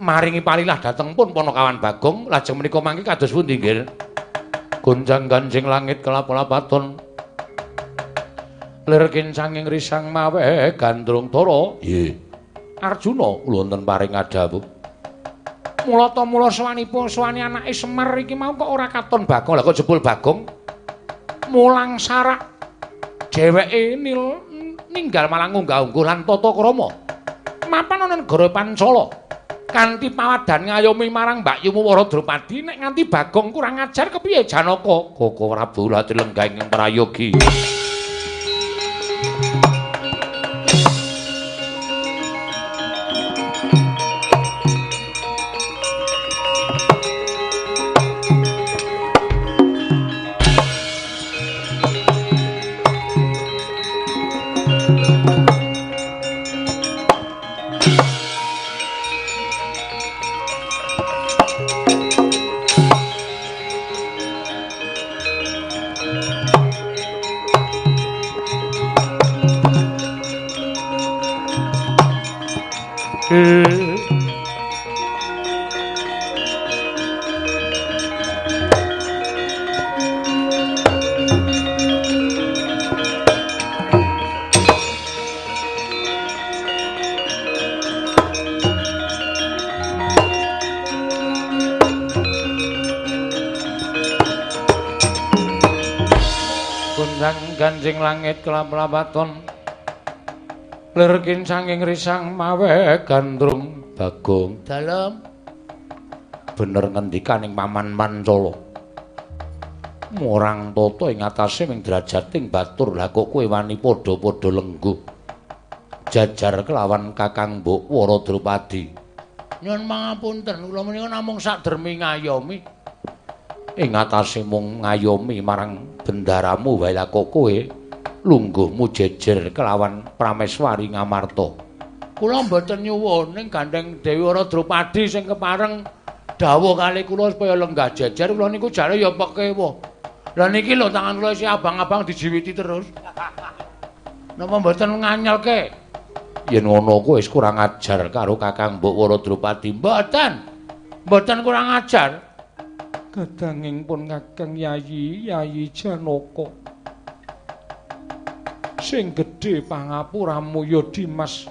maringi palilah dhateng pun panakawan Bagong, lajeng menika mangke kados pundi nggih? Gonjang-ganjing langit kelap-lapaton lir kincanging risang mawe gandrung tara. Nggih. Arjuna kula wonten paring adhawuh. Mula ta mula sowanipun sowani anake Semar iki mau kok ora katon Bagong. Lah kok jebul Bagong mulang sarak dheweke ninggal malah ngunggah-ungguh lan tata krama. Mapan ana negara Pancala. Kanthi pawadan ngayomi marang Mbakyumu Wara Drupadi, nek nganti Bagong kurang ajar kepiye Janaka? Koko Prabu lati lenggah ing prayogi. Ganjing langit kelap-lapaton lir kincanging risang mawe gandrung. Bagong dalem bener ngendikaning paman Pancala. Murang tata ing atase ming derajating batur. Lah kok kowe wani padha-padha lengguh jajar kelawan Kakang Mbok Wara Drupadi. Nyuwun pangapunten, kula menika namung sakdermi ngayomi. Ing atase mung ngayomi marang bendaramu wae, lah kok kowe lungguhmu jejer kelawan Prameswari Ngamarta. Kula mboten nyuwun ning gandeng Dewi Wara Drupadi sing kepareng dawuh kali kula supaya lenggah jejer, kula niku jare ya pekewuh. Lah niki lho tangan kula isih abang-abang dijiwiti terus. Napa mboten nganyelke? Yen ngono kowe wis kurang ajar karo Kakang Mbok Wara Drupadi. Mboten. Mboten kurang ajar. Kadanging pun Kakang Yayi, Yayi Janaka. Sing gedhe pangapuramu ya Dimas.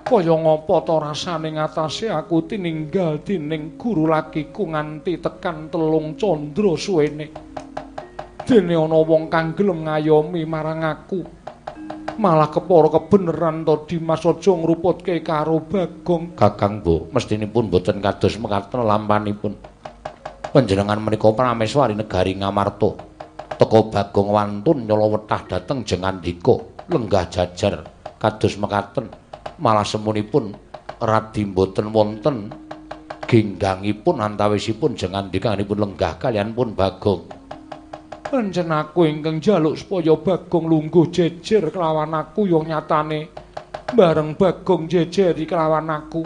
Kaya ngapa ta rasane ngatasé aku tininggal dening guru lakiku nganti tekan 3 candra suwene. Dene ana wong kang gelem ngayomi marang aku. Malah kepara kebeneran to Dimas, aja ngruputke karo Bagong. Kakang Mbok, mestinipun boten kados mekaten lampanipun. Panjenengan menika Prameswari negari Ngamarta. Teka Bagong wantun nyalowetah dhateng Jengandika, lenggah jajar kados mekaten. Malah semunipun radi mboten wonten genggangipun antawisipun Jengandikanipun lenggah kaliyan pun Bagong. Pancen aku ingkang njaluk supaya Bagong lungguh jejer kelawan aku, ya nyatane bareng Bagong jejeri kelawan aku.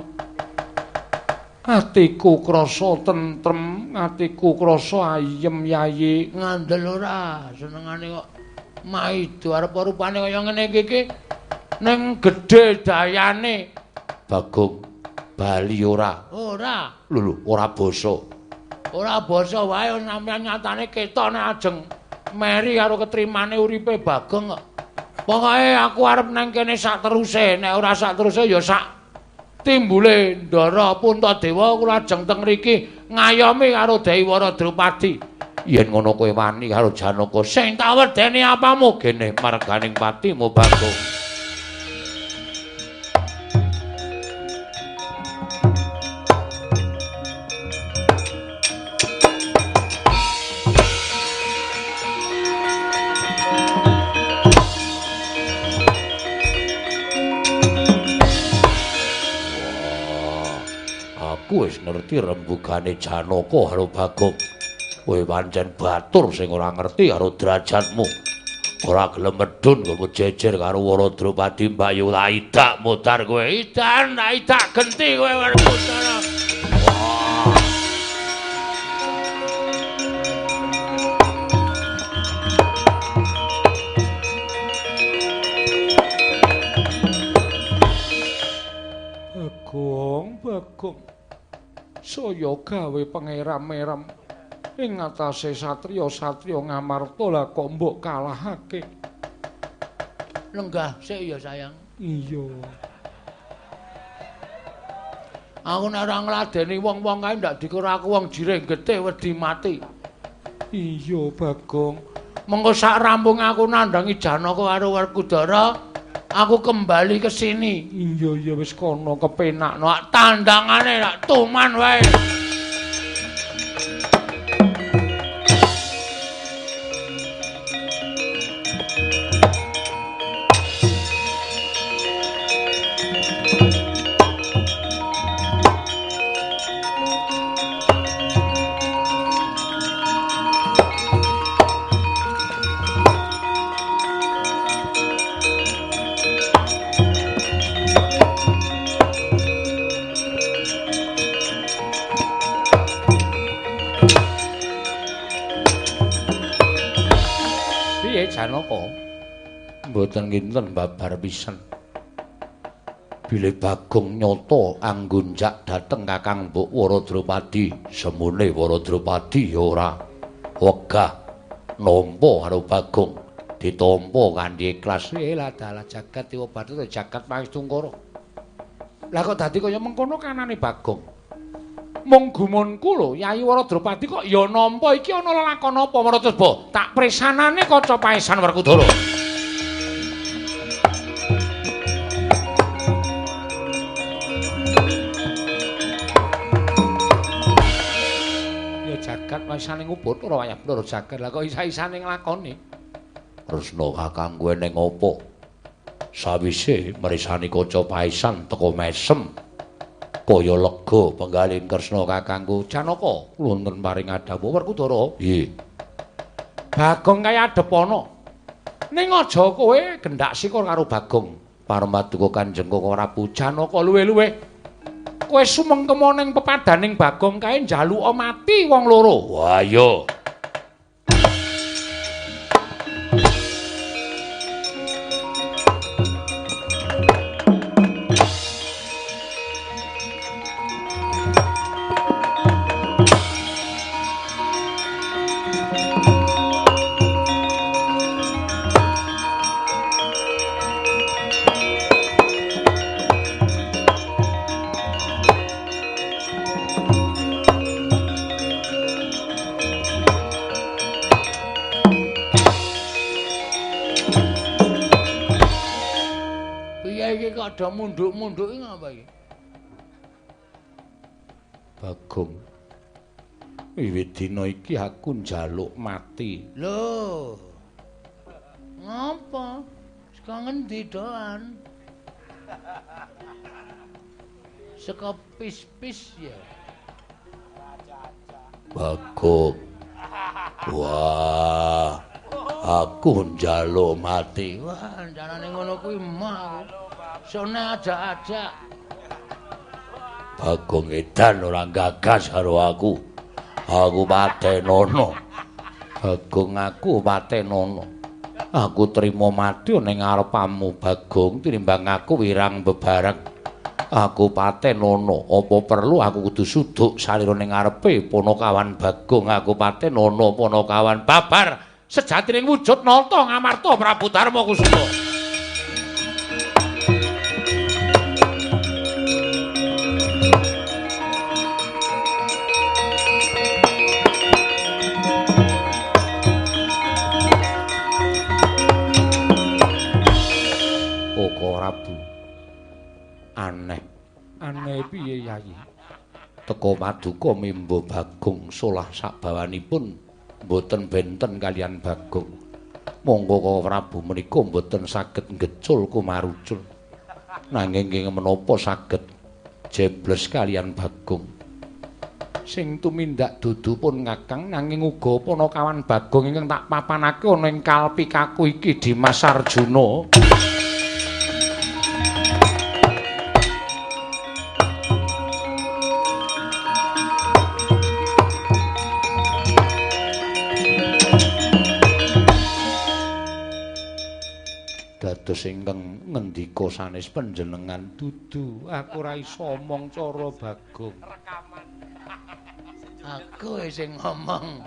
Atiku krasa tentrem, atiku krasa ayem Yayi. Ngandel ora senengane kok maido arep rupane kaya ngene iki ning gedhe dayane. Bagong bali ora? Ora. Lho lho, ora basa. Ora basa wae sampeyan nyatane ketok nek ajeng meri karo ketrimane uripe Bagong kok. Pokoke aku arep nang kene sak teruse, nek ora sak teruse ya sak timbule Ndara Puntadewa kula ajeng teng mriki ngayomi karo Dewi Wara Drupadi. Yen ngono kowe wani karo Janaka, sing tak wedeni apamu gene marganing patimu Bagong. Aku wis ngerti rembugane Janaka karo Bagong. Kowe pancen batur sing ora ngerti karo derajatmu. Ora gelem medhun nggo jejer karo Wara Drupadi Mbayu Laidak mudhar kowe. Idan Laidak genti kowe Werkudara. Wah. Bagong, Bagong. Saya gawe pangeram-eram ing ngatasé satriya-satriya Ngamarta lah kok mbok kalahake. Lenggah sik ya sayang. Iya. Aku nek ora ngladeni wong-wong kae ndak dikira aku wong jirih getih wedi mati. Iya, Bagong. Mengko sak rampung aku nandhangi Janaka karo Werkudara, aku kembali ke sini. Iya iya wis kono kepenakno tandangane rak tuman wae. Janaka mboten kinten babar pisan. Bilih Bagong nyata anggunjak dhateng Kakang Mbok Wara Drupadi, semune Wara Drupadi ya ora wegah nampa karo Bagong, ditampa kanthi ikhlas. Lah dalah jagat dewa bathara jagat Pangestungkara. Lah kok dadi kaya mengkono kanane Bagong? Mung gumunku lho, Yayi Wara Drupadi kok ya nampa iki ana lelakon apa Maracusba? Tak presanane kaca paesan Werkudara. Ya jagat paesane ngubut ora wayah bloro jagat. Lah kok isa-isane nglakoni? Kresna kakangku eneng apa? Sawise mresani kaca paesan teka mesem. Kaya lega penggalih Kresna kakangku Janaka wonten paring adhawuh Werkudara. Nggih. Bagong kaya adepana. Ning aja kowe gendak sikur karo Bagong. Parmaduka Kanjeng Koko Prabu Janaka luwe-luwe. Kowe sumengkema ning pepadaning Bagong kae njaluka mati wong loro. Wah iya. Ada munduk-munduk iki ngapa iki? Bagong. Wiwit dina iki aku njaluk mati. Lho. Ngapa? Saka ngendi doan? Saka pis-pis ya. Bagong. Wah. Aku njaluk mati. Wah, jarane ngono kuwi mah aku. Sone ajak-ajak. Bagong edan ora gagas karo aku. Aku patenono. Bagong aku patenono. Aku trimo mati ning ngarepamu Bagong tinimbang aku wirang bebareng. Aku patenono. Apa perlu aku kudu suduk salira ning ngarepe Panakawan Bagong. Aku patenono Panakawan babar sejatining wujud nata Ngamarta Prabu Darma Kusuma. Yayi. Teka paduka mimba Bagong solah sabawanipun mboten benten kaliyan Bagong. Monggo Kaka Prabu menika mboten saged ngecul kumarucul. Nanging nggih menapa saged jebles kaliyan Bagong. Sing tumindak dudu pun Kakang, nanging uga panakawan Bagong ingkang tak papanake ana ing kalpikaku iki Dimas Arjuna. Dados ingkang ngendika sanes panjenengan dudu, aku ora iso omong cara Bagong. Aku sing ngomong.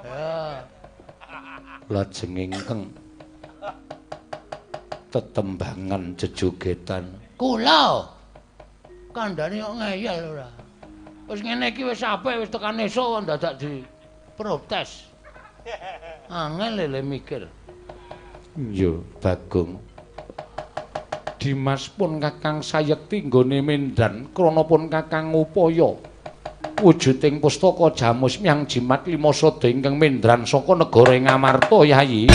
Ya. Lajeng ingkang tetembangan jejogetan. Kula kandhane kok ngeyel ora. Wis ngene iki wis apik wis tekan esuk kok dadak diprotes. Angel lele mikir. Iya, Bagong. Dimas pun Kakang sayekti nggone mendan krana pun Kakang ngupaya wujuding pustaka Jamus Myang Jimat Lima Sada ingkang mendran saka negara Ngamarta, Yayi.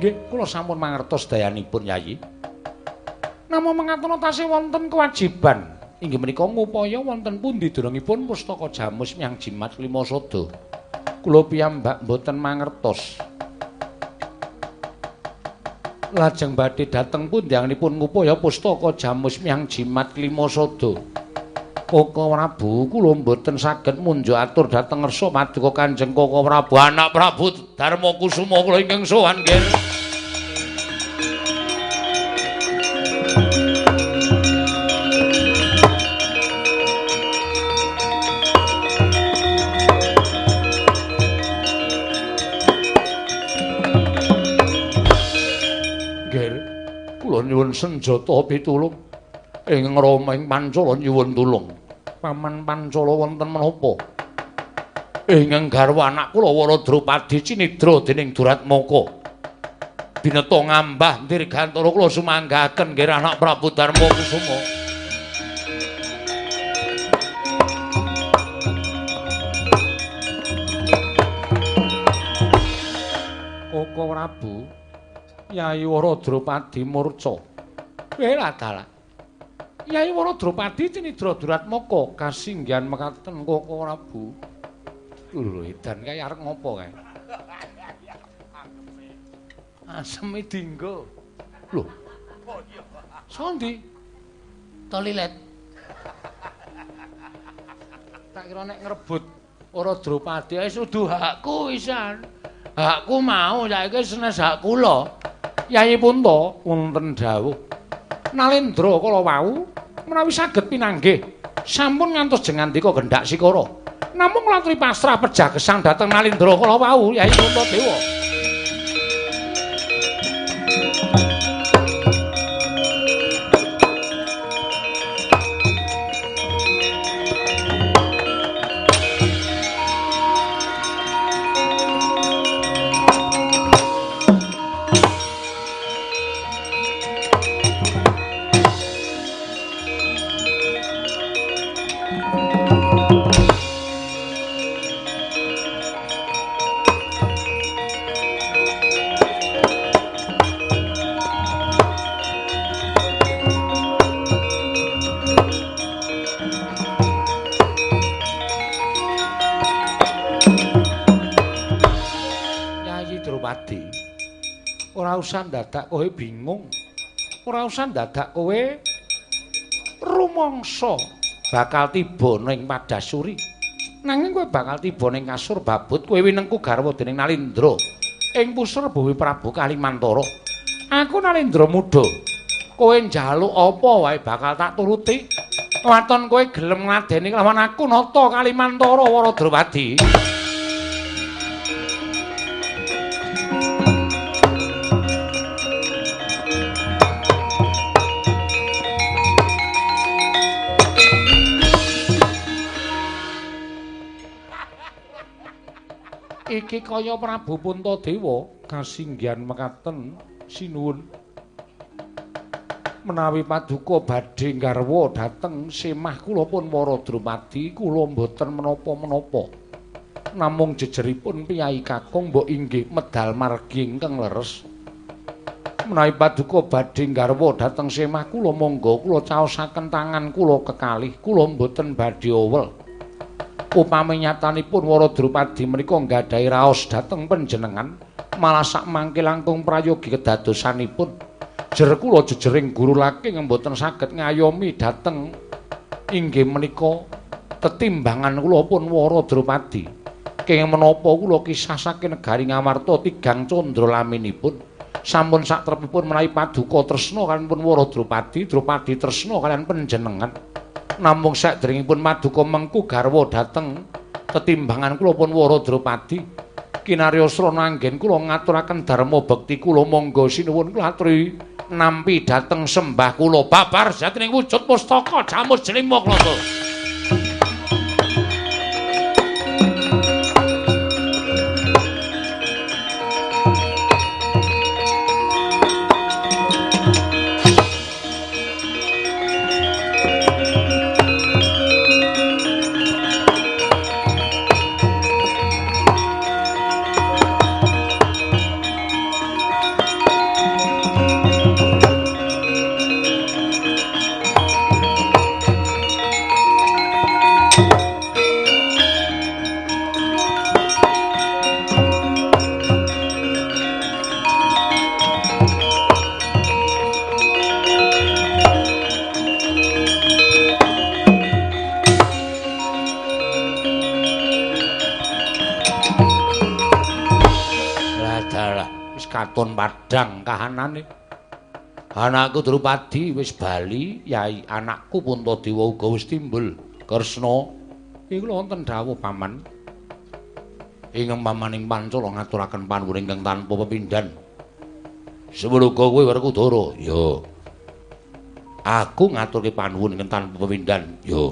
Kula sampun mangertos dayanipun Yayi. Namung mangatono tasih wonten kewajiban inggih menika ngupaya wonten pundi derengipun pustaka Jamus Myang Jimat Lima Sada. Kula piyambak mboten mangertos. Lajeng badhe dhateng pundi anggenipun ngupaya pustaka Jamus Myang Jimat Lima Sada. Kaka Prabu kula mboten saged munjuk atur dhateng ngersa paduka Kanjeng Kaka Prabu anak Prabu Darma Kusuma kula ingkang sowan nggih. Nggih, kula nyuwun senjata pitulung. Ing Rama ing Pancala nyuwun tulung. Paman Pancala wonten menapa? Ingkang garwa anak kula Wara Drupadi cinidra dening Duratmaka. Bineta ngambah dirgantara kula sumanggaken nggih anak Prabu Darma Kusuma. Kaka Prabu Yayi Wara Drupadi murca. Welah dalah. Yai Wara Drupadi cinidra Duratmaka kasinggihan mekaten Kaka Prabu. Lho edan kae arep ngopo kae? Aseme dinggo. Lho. Sondi? Toilet. Tak kira nek ngrebut Wara Drupadi wis udu hakku wisan. Hakku mau saiki senes hak kula. Yai Punta wonten dawuh. Nalendra kala wau menawi saged pinanggih sampun ngantos jengandika gendhak sikara. Namung latri pasrah pejah gesang dhateng Nalendra kala wau Yai Puntadewa. Ora usah dadak kowe bingung. Ora usah dadak kowe rumangsa bakal tiba ning Padasuri. Nanging kowe bakal tiba ning kasur babut kowe winengku garwa dening Nalindra ing pusar bumi Prabu Kalimantara. Aku Nalindra muda. Kowe njaluk apa wae bakal tak turuti. Waton kowe gelem ngladeni kelawan aku nata Kalimantara Wara Drupadi. Iki kaya Prabu Puntadewa kasinggihan mekaten sinuwun. Menawi paduka badhe nggarwa dhateng semah kula pun Wara Drupadi kula mboten menapa-menapa. Namung jejeripun piyayi kakung mbok inggih medal margi ingkang leres. Menawi paduka badhe nggarwa dhateng semah kula monggo kula caosaken tangan kula kekalih, kula mboten badhe owel. Upami nyatanipun Wara Drupadi menika nggadahi raos dhateng panjenengan, malah sak mangke langkung prayogi kedadosanipun. Jer kula jejering guru laking mboten saged ngayomi dhateng inggih menika tetimbangan kula pun Wara Drupadi. Kenging menapa kula kisah saking negari Ngamarta tigang candra laminipun. Sampun satrepipun menawi paduka tresna kaliyan pun Wara Drupadi, Drupadi tresna kaliyan panjenengan. Namung sakderengipun paduka mengku garwa dhateng tetimbangan kula pun Wara Drupadi. Kinarya srana anggen kula ngaturaken dharma bekti kula monggo sinuwun kula aturi nampi dhateng sembah kula babar jatining wujud pustaka jamus jelima klata. Katon padhang kahanane. Anakku Drupadi wis bali, yai anakku Puntadewa uga wis timbul. Kresna, iki kula wonten dawuh paman. Ingkang pamaning Pancala ngaturaken panuwun ingkang tanpa pepindhan. Semono uga kowe Werkudara. Ya. Aku ngaturke panuwun ingkang tanpa pepindhan. Ya.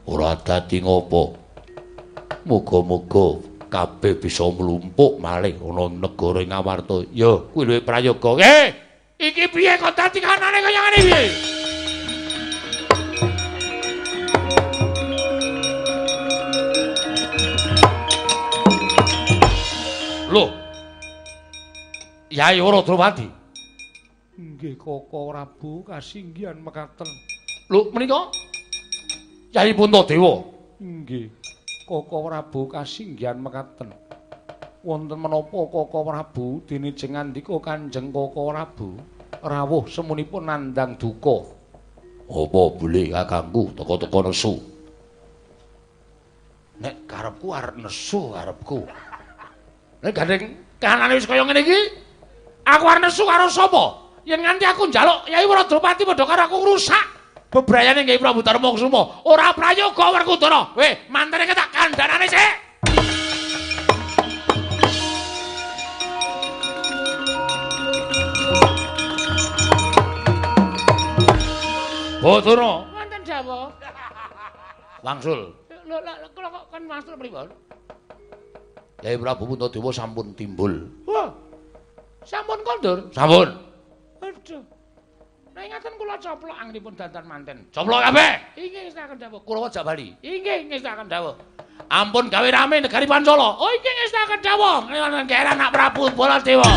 Ora dadi ngopo. Muga-muga kabeh bisa mlumpuk malih ana negara Ngawarta. Ya, kuwi luwih prayoga. Iki piye kok dadi kanane kaya ngene piye? Lho. Yai Wara Drupadi. Nggih, Koko Prabu kasinggihan mekaten. Lho, menika Yai Puntadewa. Nggih. Koko Prabu kasinggihan mekaten. Wonten menapa Koko Prabu dene jeng ngandika Kanjeng Koko Prabu rawuh semunipun nandhang duka. Apa boleh kakangku teka-teka nesu? Nek karepku arep nesu karepku. Nek gandeng kahanane wis kaya ngene iki, aku arep nesu karo sapa? Yen nganti aku njaluk Yai Wara Drupadi padha karo aku ngrusak bebrayane Kyai Prabu Darmakusuma. Ora prayoga Werkudara. Weh, mantene tak kandhanane sik. Bathara. Wonten dawuh. Wangsul. Lho, kula kok kon wangsul pripun? Kyai Prabu Puntadewa sampun timbul. Wah. Sampun kondur? Sampun. Aduh. Nek ngaten kula coplok anggenipun dandan manten. Coplok kabeh. Inggih ngestakaken dawuh. Kula wajak bali. Inggih ngestakaken dawuh. Ampun gawe rame negari Pancala. Oh inggih ngestakaken dawuh. Ngger anak Prabu Baladewa.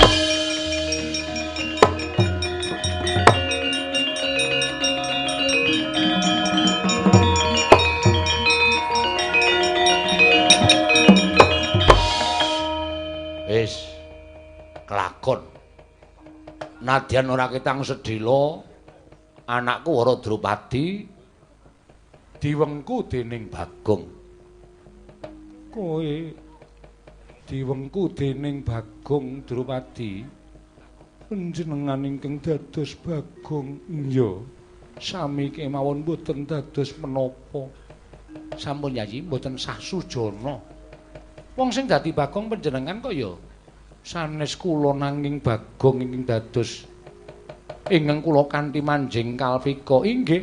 Wis kelakon. Nadyan ora ketang sedhela, anakku Wara Drupadi diwengku dening Bagong. Kowe diwengku dening Bagong Drupadi. Panjenengan ingkang dados Bagong. Iya. Sami kemawon mboten dados menapa. Sampun Yayi mboten sah sujana. Wong sing dadi Bagong panjenengan kok ya sanes kula nanging Bagong ingkang dados ingkang kula kanthi manjing kalpika. Inggih.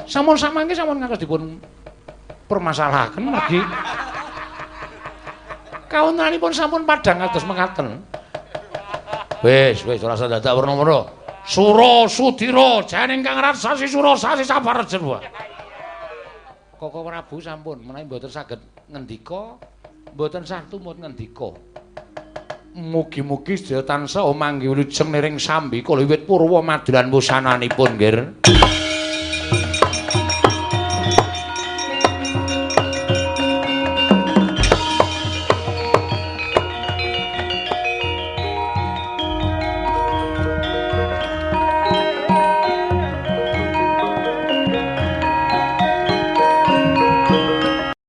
Sampun samangke sampun ngantos dipun permasalahaken mergi kawontenanipun sampun padhang kados mekaten. Wis, wis ora usah dadak werna-werna. Sura Sudira jane ingkang raksasi sura sasi sabar jerwa. Koko Prabu sampun menawi mboten saged ngendika, mboten sah tumut ngendika. Mugi-mugi sedaya tansah manggih wilujeng niring sambika wiwit purwa madulan wusananipun, Nggir.